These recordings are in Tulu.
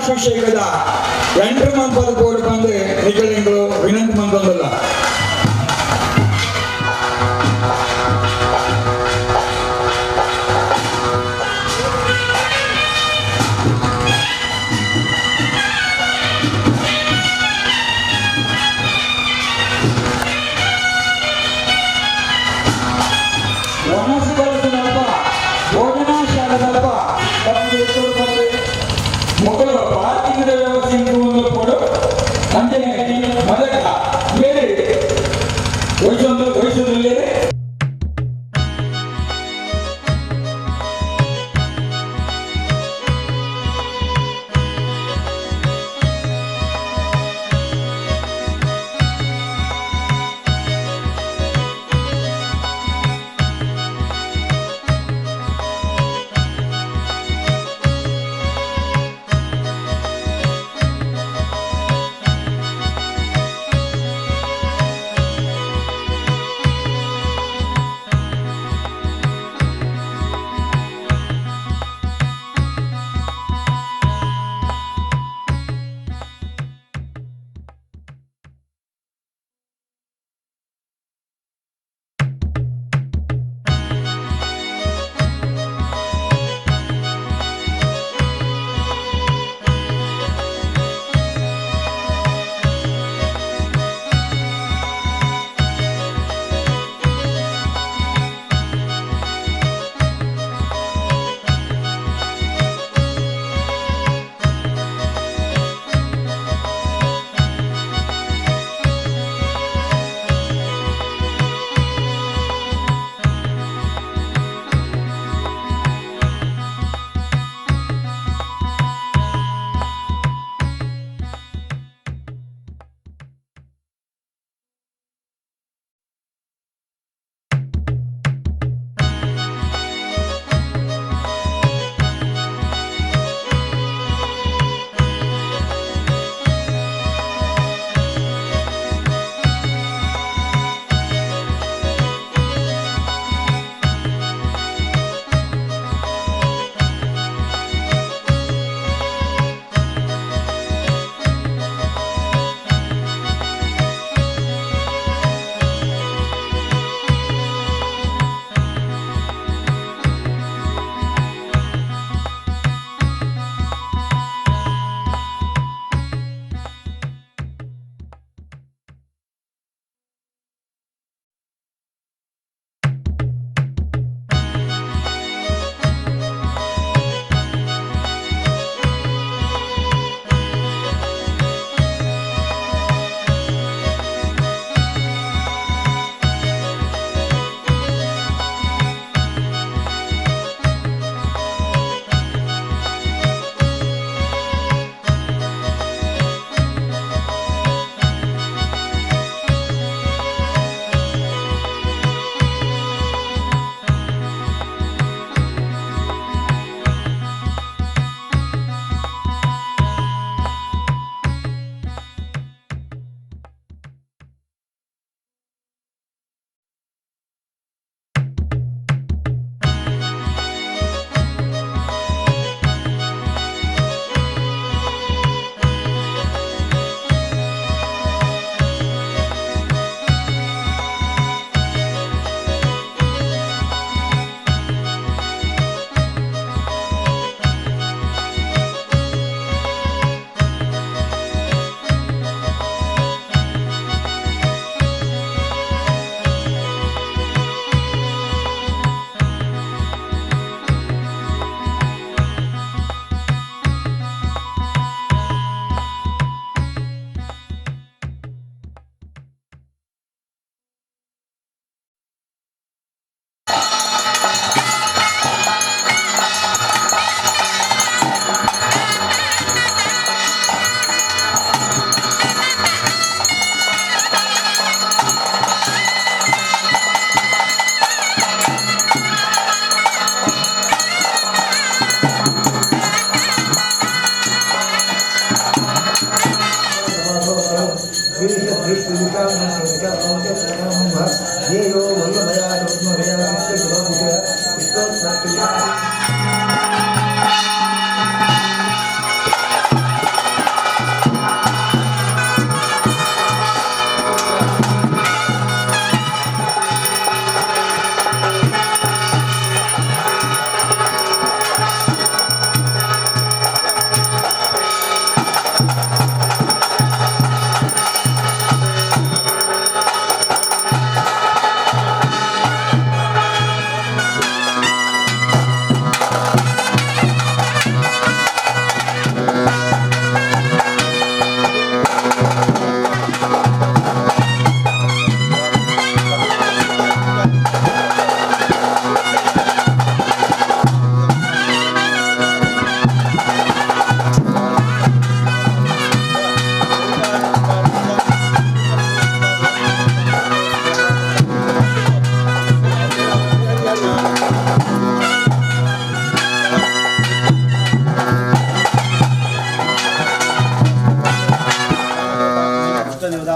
ಪಟ್ಟಾಭಿಷೇಕದ ಎಂಟ್ರಿ ಮಂಪದ ಬೋರ್ಡ್ ಬಂದು ನಿಕಲಿಂಗಳು ವಿನಂತಿ ಮಂತೊಂದಲ್ಲ. ಮೊದಲು ಪಾರ್ಕಿಂಗ್ ವ್ಯವಸ್ಥೆ ಕೊಡು ಅಂಚನೆ ಮೊದಲ ಬೇರೆ ವಹಿಸೊಂದು ವಹಿಸೋದ್ರಲ್ಲಿ.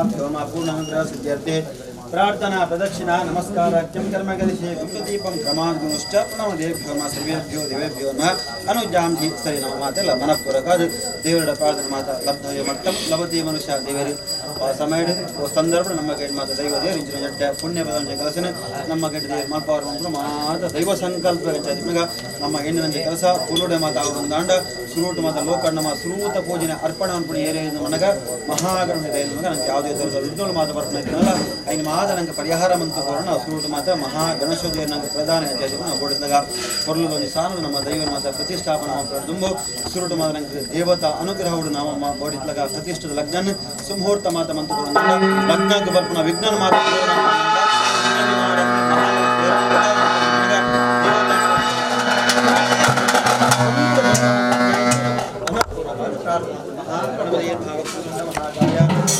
ದೇವತಾಭ್ಯೋ ನಮಃ ಪೂರ್ಣಾನುಗ್ರಹ ಸಿದ್ಧ್ಯರ್ಥೆ ಪ್ರಾರ್ಥನಾ ಪ್ರದಕ್ಷಿಣಾ ನಮಸ್ಕಾರ ಕ್ಯಂ ಕರ್ಮ ಕರಿಷ್ಯೆ ಗುಪ್ತದೀಪಂ ಕ್ರಮಾದ್ಗುಣಶ್ಚ ಪ್ರಣವದೇಭ್ಯೋ ನಮಃ ಸರ್ವೇಭ್ಯೋ ದೇವೇಭ್ಯೋ ನಮಃ ಅನುಜಾಂಧಿ ಸರಿ ನಮ್ಮ ಮಾತೆಲ್ಲ ಮನಪೂರ್ವಕ ದೇವರ ಪ್ರಾರ್ಥನೆ ಮಾತ ಲಬ್ಧಯ ಮಟ್ಟಂ ಲಭತೆ ಮನುಷ್ಯ ದೇವರು ಆ ಸಮಯ ಸಂದರ್ಭ ನಮ್ಮ ಗೈಡ್ ಮಾತ ದೈವ ದೇವರು ಇಂಚಿನ ಜಟ್ಟ ಪುಣ್ಯ ಪದಂಚ ಕೆಲಸನ ನಮ್ಮ ಗೈಡ್ ದೇವರು ಮಲ್ಪವರು ಉಂಟು ಮಾತ ದೈವ ಸಂಕಲ್ಪ ನಿಮಗ ನಮ್ಮ ಹೆಣ್ಣಿನಂಚೆ ಕೆಲಸ ಪುರುಡೆ ಮಾತ ದಾಂಡ ಸುರೂಟ ಮಾತ ಲೋಕಣ್ಣಮ ಸುರೂತ ಪೂಜನೆ ಅರ್ಪಣ ಅನ್ಪುಣಿ ಏರೇ ಮನಗ ಮಹಾಗಣಪತಿ ದಯ ಮಗ ನಂಗೆ ಯಾವುದೇ ಥರದ ವಿಘ್ನಗಳು ಮಾತ ಬರ್ಪಣ ಇದ್ದನಲ್ಲ ಐನು ಮಾತ ನಂಗೆ ಪರಿಹಾರ ಮಂತು ಕೋರೋಣ ಸುರೂಟ ಮಾತ ಮಹಾ ಗಣೇಶೋದಯ ನಂಗೆ ಪ್ರಧಾನ ಹೆಚ್ಚಾಗಿ ನಾವು ಬೋಡಿದಾಗ ಕೊರಲದೊಂದು ಸಾಲು ನಮ್ಮ ದೈವ ಮಾತ ಪ್ರತಿಷ್ಠಾಪನ ದುಂಬು ಸುರೂಟ ಮಾತ ನಂಗೆ ದೇವತಾ ಅನುಗ್ರಹವು ನಾವು ಬೋಡಿದ್ಲಾಗ ಪ್ರತಿಷ್ಠಿತ ಲಗ್ನ ಸುಮುಹೂರ್ತ ಮಾತ ಮಂತು ಕೋರೋಣ ಲಗ್ನಕ್ಕೆ ಬರ್ಪಣ ವಿಘ್ನ ಮಾತ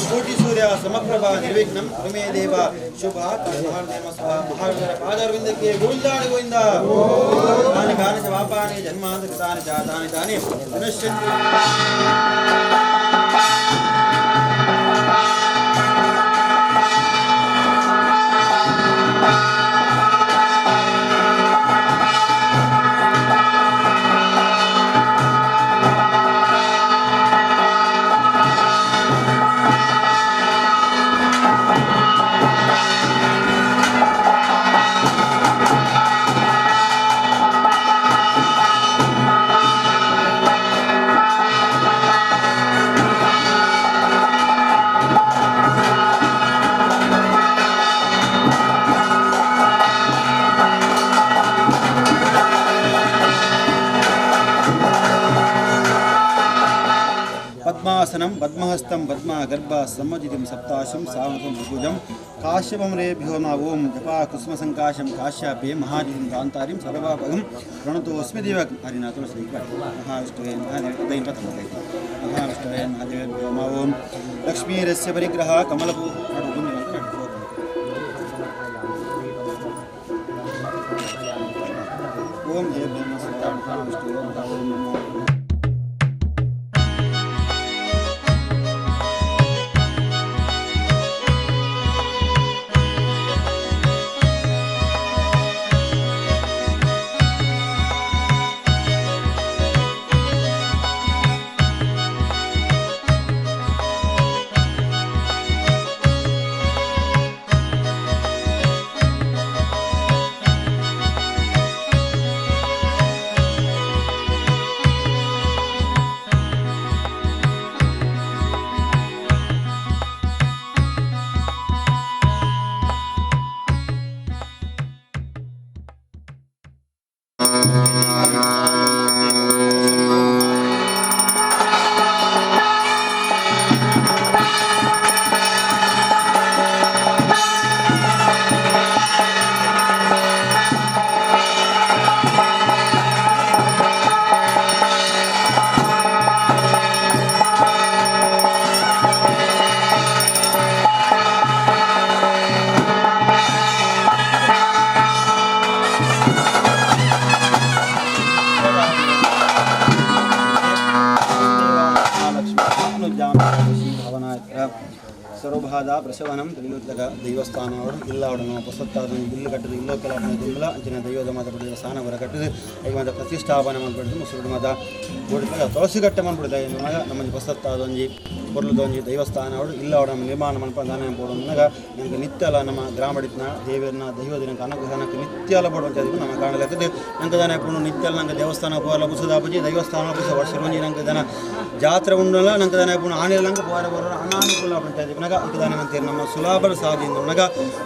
ಕೋಟಿ ಸೂರ್ಯ ಸಮಪ್ರಭಾ ನಿರ್ವಿಘ್ನಂ ಕುರುಮೇ ದೇವ ಶುಭ ಮಹಾವೀರ ಪಾದಾರವಿಂದಕ್ಕೆ ಗೋವಿಂದಾಣ ಗೋವಿಂದ ತಾನಿ ಕಾನಿ ಚ ಪಾಪಾನಿ ಜನ್ಮಾಂತ ಕೃತಾನಿ ಚ ತಾನಿ ತಾನಿ ವಿನಶ್ಯಂತಿ. ಪದ್ಮಾಸನಂ ಪದ್ಮಹಸ್తం ಪದ್ಮ ಗರ್ಭ ಸಮ್ಮಜಿತಿಂ ಸಪ್ತಾಶಂ ಸಾವಸಂ ಭುಜಂ ಕಾಶ್ಯಪಂ ರೇಭ್ಯೋ ನಮಃ ಓಂ ಜಪಾ ಕುಸುಮ ಸಂಕಾಶಂ ಕಾಶ್ಯಪೇ ಮಹಾಜಿತಿಂ ಕಾಂತಾರಿಂ ಸರ್ವಾಭಗಂ ಪ್ರಣತೋಸ್ಮಿ ದೇವ ಹರಿನಾಥ ಶ್ರೀ ಮಹಾವಿಷ್ಣುವೇ ಮಹಾದೇವ ಮಹಾವಿಷ್ಣುವೇ ಮಹಾದೇವೇಭ್ಯೋ ನಮಃ ಓಂ ಲಕ್ಷ್ಮೀರಸ್ಯ ಪರಿಗ್ರಹ ಕಮಲಪೂ ಓಂ ಜಯ ಮಹಾವಿಷ್ಣುವೇ ಓಂ ನಮೋ. ಸರ್ವಭಾದ ಪ್ರಶವನಂ ತ್ರಿಲೋತ್ಲಕ ದೈವಸ್ಥಾನ ಅವರು ಇಲ್ಲ ಅವಡನ್ನು ಹೊಸತ್ತಾದ ಬಿಲ್ಲು ಕಟ್ಟದು ಇಲ್ಲೋ ಕೆಲ ದುಂಬಲ ಅಂಚಿನ ದೈವದ ಮಾತ ಪಡೆದ ಸ್ಥಾನ ಹೊರ ಕಟ್ಟದು ಐಕ ಮಾತ ಪ್ರತಿಷ್ಠಾಪನೆ ಮಾಡ್ಬಿಡ್ದು ಮುಸುರುಡು ಮಾತ ಬೋಡಿದಾಗ ತುಳಸಿ ಕಟ್ಟೆ ಮಾಡ್ಬಿಡ್ದ ನಮ್ಮ ಹೊಸತ್ತಾದ ಒಂಜಿ ಪೊರ್ಲುದೊಂಜಿ ದೈವಸ್ಥಾನ ಅವಡು ಇಲ್ಲ ಅವಡ ನಮ್ಮ ನಿರ್ಮಾಣ ಮನ್ಪ ದಾನ ಪೋಡೋದಾಗ ನಮಗೆ ನಿತ್ಯಲ ನಮ್ಮ ಗ್ರಾಮಡಿತ್ನ ದೇವರನ್ನ ದೈವದ ಅನುಗ್ರಹನಕ್ಕೆ ನಿತ್ಯಲ ಬೋಡುವಂತ ನಮ್ಮ ಕಾಣಲಾಗ್ತದೆ. ನಂಗೆ ದಾನ ಪುಣು ನಿತ್ಯಲ ನಂಗೆ ದೇವಸ್ಥಾನ ಪೋರಲ ಪುಸದಾಪಜಿ ದೇವಸ್ಥಾನ ಪುಸ ವರ್ಷ ಒಂಜಿ ನಂಗೆ ದನ ಜಾತ್ರೆ ಉಂಡಲ್ಲ ನಂಗೆ ದಾನ ಪುಣ ಆನೆಲ್ಲ ನಂಗೆ ಪೋರ ಬರೋ ಅನಾನುಕೂಲ ಪಂಚಾಯತಿ ಪುನಗ ಅದಕ್ಕೆ ದಾನ ಅಂತೀರಿ ನಮ್ಮ ಸುಲಾಭರ ಸಾಧಿಯಿಂದ ಉಣಗ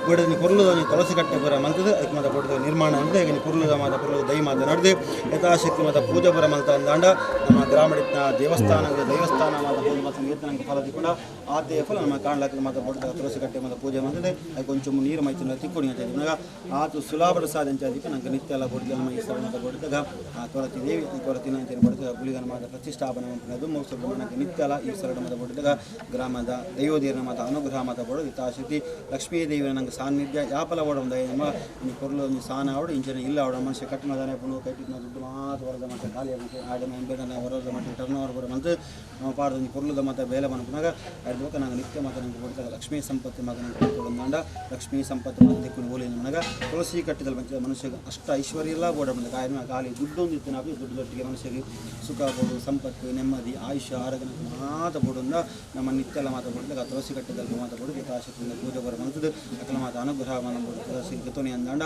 ಬೋಡದ ಕೊರ್ಲುದ ತುಳಸಿ ಕಟ್ಟೆ ಪುರ ಮಲ್ತದೆ ಅದಕ್ಕೆ ಮಾತ ಬೋಡದ ನಿರ್ಮಾಣ ಅಂದರೆ ಈಗ ಕುರ್ಲುದ ಮಾತ ಕುರ್ಲುದ ದೈ ಮಾತ ನಡೆದು ಯಥಾಶಕ್ತಿ ಮಾತ ಪೂಜಾ ಪುರ ಮಲ್ತ ಅಂದಾಂಡ ನಮ್ಮ ಗ್ರಾಮಡಿತ್ನ ದೇವಸ್ಥಾನ ದೈವಸ್ಥಾನ ಮಾತ ಪೂಜೆ ಮಾತ ನಂಗೆ ಫಲ ತಿಕ್ಕೊಂಡ ಆತೆ ಫಲ ನಮ್ಮ ಕಾಣಲಾಕದ ಮಾತ ಬೋಡದ ತುಳಸಿ ಕಟ್ಟೆ ಮಾತ ಪೂಜೆ ಮಾಡ್ತದೆ ಅದಕ್ಕೆ ಕೊಂಚ ನೀರು ಮೈತಿನ ತಿಕ್ಕೊಡಿ ಅಂತ ಪುನಗ ಆತು ಸುಲಾಭರ ಸಾಧನೆ ಅಂಚಾದಿಪ್ಪ ನಂಗೆ ನಿತ್ಯ ಎಲ್ಲ ಬೋಡಿದ ನಮ್ಮ ಈ ಸ್ಥಳ ಮಾತ ಬೋಡಿದಾಗ ಆ ಕೊರತಿ ದೇವಿ ಕೊರತಿನ ಅಂತ ಬೋಡಿದ ಗುಳಿಗನ ಮಾತ ಪ್ರತಿಷ್ಠಾಪನೆ ಅದು ಮೋಸ ನಂಗೆ ನಿತ್ಯ ಅಲ್ಲ ಈ ಸ್ಥಳ ಮಾತ ಬೋಡಿದಾಗ ಗ್ರಾಮದ ದೈವದೇವರ ಮಾತ ಅನುಗ್ರಹ. ಅನುಗ್ರಹ ಮಾತ ಬೋಡು ಯಥಾಶಕ್ತಿ ಲಕ್ಷ್ಮೀ ದೇವಿನ ನಂಗೆ ಸಾನ್ನಿಧ್ಯ ಯಾಪಲ ಬೋಡ ಒಂದು ನಮ್ಮ ಒಂಜಿ ಪೊರ್ಲು ಒಂಜಿ ಸಾನ ಆವಡು ಇಂಚಿನ ಇಲ್ಲ ಆವಡು ಮನುಷ್ಯ ಕಟ್ಟುನ ಪುಣು ಕಟ್ಟಿನ ದುಡ್ಡು ಮಾತು ಹೊರದ ಮಟ್ಟ ಖಾಲಿ ಆಡೆ ಬೇಡ ಹೊರದ ಮಟ್ಟ ಟರ್ನ್ ಓವರ್ ಬರೋ ಮಂತ್ ನಮ್ಮ ಪಾಡ್ದ ಒಂಜಿ ಪೊರ್ಲುದ ಮಾತ ಬೇಲೆ ಮನ್ಪುನಾಗ ಅಡ್ದ ಬೊಕ್ಕ ನಂಗೆ ನಿತ್ಯ ಮಾತ ನಂಗೆ ಕೊಡ್ತಾರೆ ಲಕ್ಷ್ಮೀ ಸಂಪತ್ತು ಮಾತ ನಂಗೆ ಕೊಡ್ತಾಗ ಲಕ್ಷ್ಮೀ ಸಂಪತ್ತು ಮಾತ ದಿಕ್ಕು ಓಲಿ ನನಗ ತುಳಸಿ ಕಟ್ಟಿದ ಮನುಷ್ಯಗೆ ಅಷ್ಟ ಐಶ್ವರ್ಯ ಎಲ್ಲ ಬೋಡ ಬಂದ ಕಾಯಿ ಖಾಲಿ ದುಡ್ಡು ಒಂದು ಇತ್ತು ನಾವು ದುಡ್ಡು ದೊಟ್ಟಿಗೆ ಮನುಷ್ಯಗೆ ಸುಖ ಬೋಡು ಸಂಪತ್ತು ನೆಮ್ಮದಿ ಆಯುಷ್ಯ ಆರೋಗ್ಯ ಮಾತ ಬೋಡುಂದ ನಮ್ಮ ನಿತ್ಯಲ ಮಾತ ಬೋಡಿದಾಗ ತುಳಸಿ ಕಟ್ಟಿದಲ್ಲಿ ಮಾತ ಬೋಡು ಯಥಾಶಕ್ತಿಯಿಂದ ಪೂಜೆ ಬರೋ ಮಂತದ್ದು ಅಕಲ ಮಾತ ಅನುಗ್ರಹ ಬೋಡು ತುಳಸಿ ಗತೋನಿ ಅಂದಾಂಡ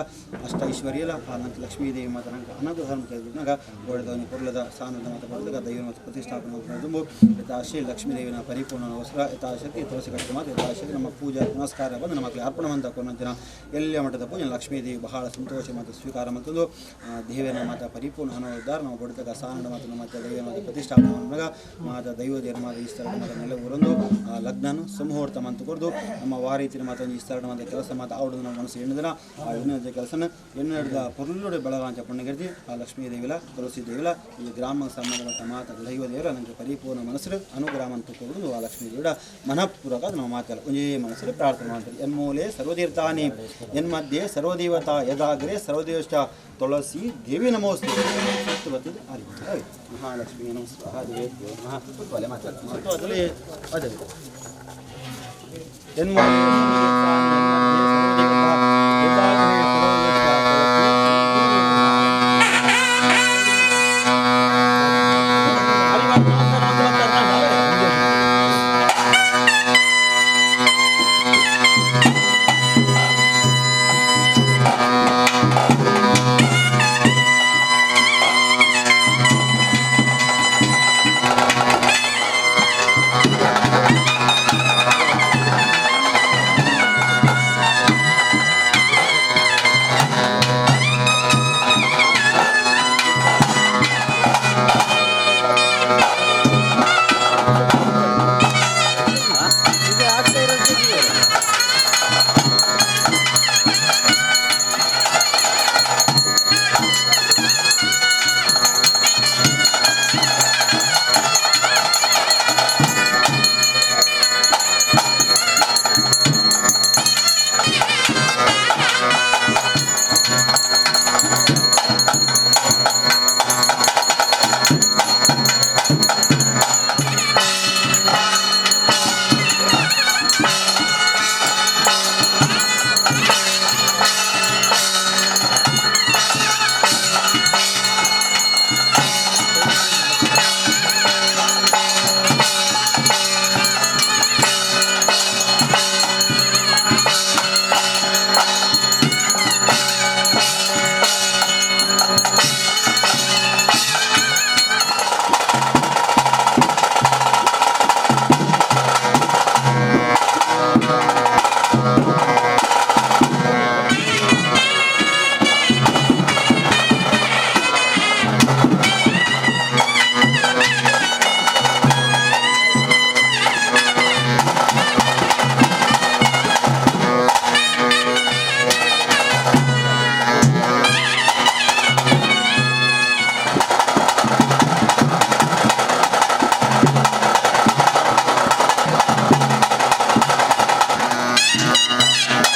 ಅಷ್ಟ ಐಶ್ವರ್ಯ ಇಲ್ಲ ಆ ನಂಗೆ ಲಕ್ಷ್ಮೀ ದೇವಿ ಮಾತ ನಂಗೆ ಅನುಗ್ರಹ ಅಂತ ಬೋಡದ ಪೊರ್ಲದ ಸ್ಥಾನದ ಮಾತ ಬೋಡಿದಾಗ ದೈವ ಮತ್ತು ಪ್ರತಿಷ್ಠಾಪನೆ ತುಂಬು ಯಥಾಶಿ ಲಕ್ಷ್ಮೀ ದೇವಿನ ಪರಿಪೂರ್ಣಗೋಸ್ಕರ ಯಥಾಶಕ್ತಿ ತುಳಸಿ ಕಟ್ಟಿದ ಮಾತು ಯಥಾಶಕ್ತಿ ನಮ್ಮ ಪೂಜಾ ಪುನಸ್ಕಾರ ಬಂದು ನಮ್ಮ ಮಕ್ಕಳಿಗೆ ಅರ್ಪಣೆ ಅಂತ ಕೊನಂತಿನ ಎಲ್ಲ ಮಠದ ಪೂಜೆ ಲಕ್ಷ್ಮೀ ದೇವಿ ಬಹಳ ಸಂತೋಷ ಮತ್ತು ಸ್ವೀಕಾರ ಮತ್ತೊಂದು ದೇವಿನ ಮಾತ ಪರಿಪೂರ್ಣ ಹಣವಿದ್ದಾರೆ ನಾವು ಬಡತಕ್ಕ ಸಾನಡ ಮಾತು ನಮ್ಮ ದೈವ ಮಾತ ಪ್ರತಿಷ್ಠಾಪನೆ ಮಾಡಿದಾಗ ಮಾತ ದೈವ ದೇವರ ಮಾತ ಈ ಸ್ಥಳ ಮಾತ ನೆಲೆ ಊರೊಂದು ಲಗ್ನನು ಸುಮುಹೂರ್ತ ಮಂತು ಕೊಡ್ದು ನಮ್ಮ ವಾರೀತಿನ ಮಾತ ಈ ಸ್ಥಳ ಮಾತ ಕೆಲಸ ಮಾತ ಆವಡು ನಮ್ಮ ಮನಸ್ಸು ಎಣ್ಣುದಿನ ಆ ಎಣ್ಣೆ ಕೆಲಸನ ಎಣ್ಣೆ ಹಿಡಿದ ಪೊರ್ಲುಡೆ ಬೆಳಗಾಂಚ ಪುಣ್ಯಗಿರ್ತಿ ಆ ಲಕ್ಷ್ಮೀ ದೇವಿಲ ತುಳಸಿ ದೇವಿಲ ಈ ಗ್ರಾಮ ಸಂಬಂಧಪಟ್ಟ ಮಾತ ದೈವ ದೇವರ ನನಗೆ ಪರಿಪೂರ್ಣ ಮನಸ್ಸು ಅನುಗ್ರಹ ಅಂತ ಕೊಡುದು ಆ ಲಕ್ಷ್ಮೀ ದೇವಿಡ ಮನಃಪೂರ್ವಕ ನಮ್ಮ ಮಾತಲ್ಲ ಒಂದೇ ಮನಸ್ಸು ಪ್ರಾರ್ಥನೆ ಮಾಡ್ತಾರೆ. ಎನ್ಮೂಲೆ ಸರ್ವತೀರ್ಥಾನಿ ಎನ್ಮಧ್ಯೆ ಸರ್ವದೇವತಾ ಯದಾಗ್ರೆ ಸರ್ವದೇವಶ್ಚ ತುಳಸಿ ದೇವಿ ನಮೋಸ್ತು ಮಹಾಲಕ್ಷ್ಮೀ ನಮಸ್ಕಾರ ಅದೇ ಎನ್ಮೂಲೆ Thank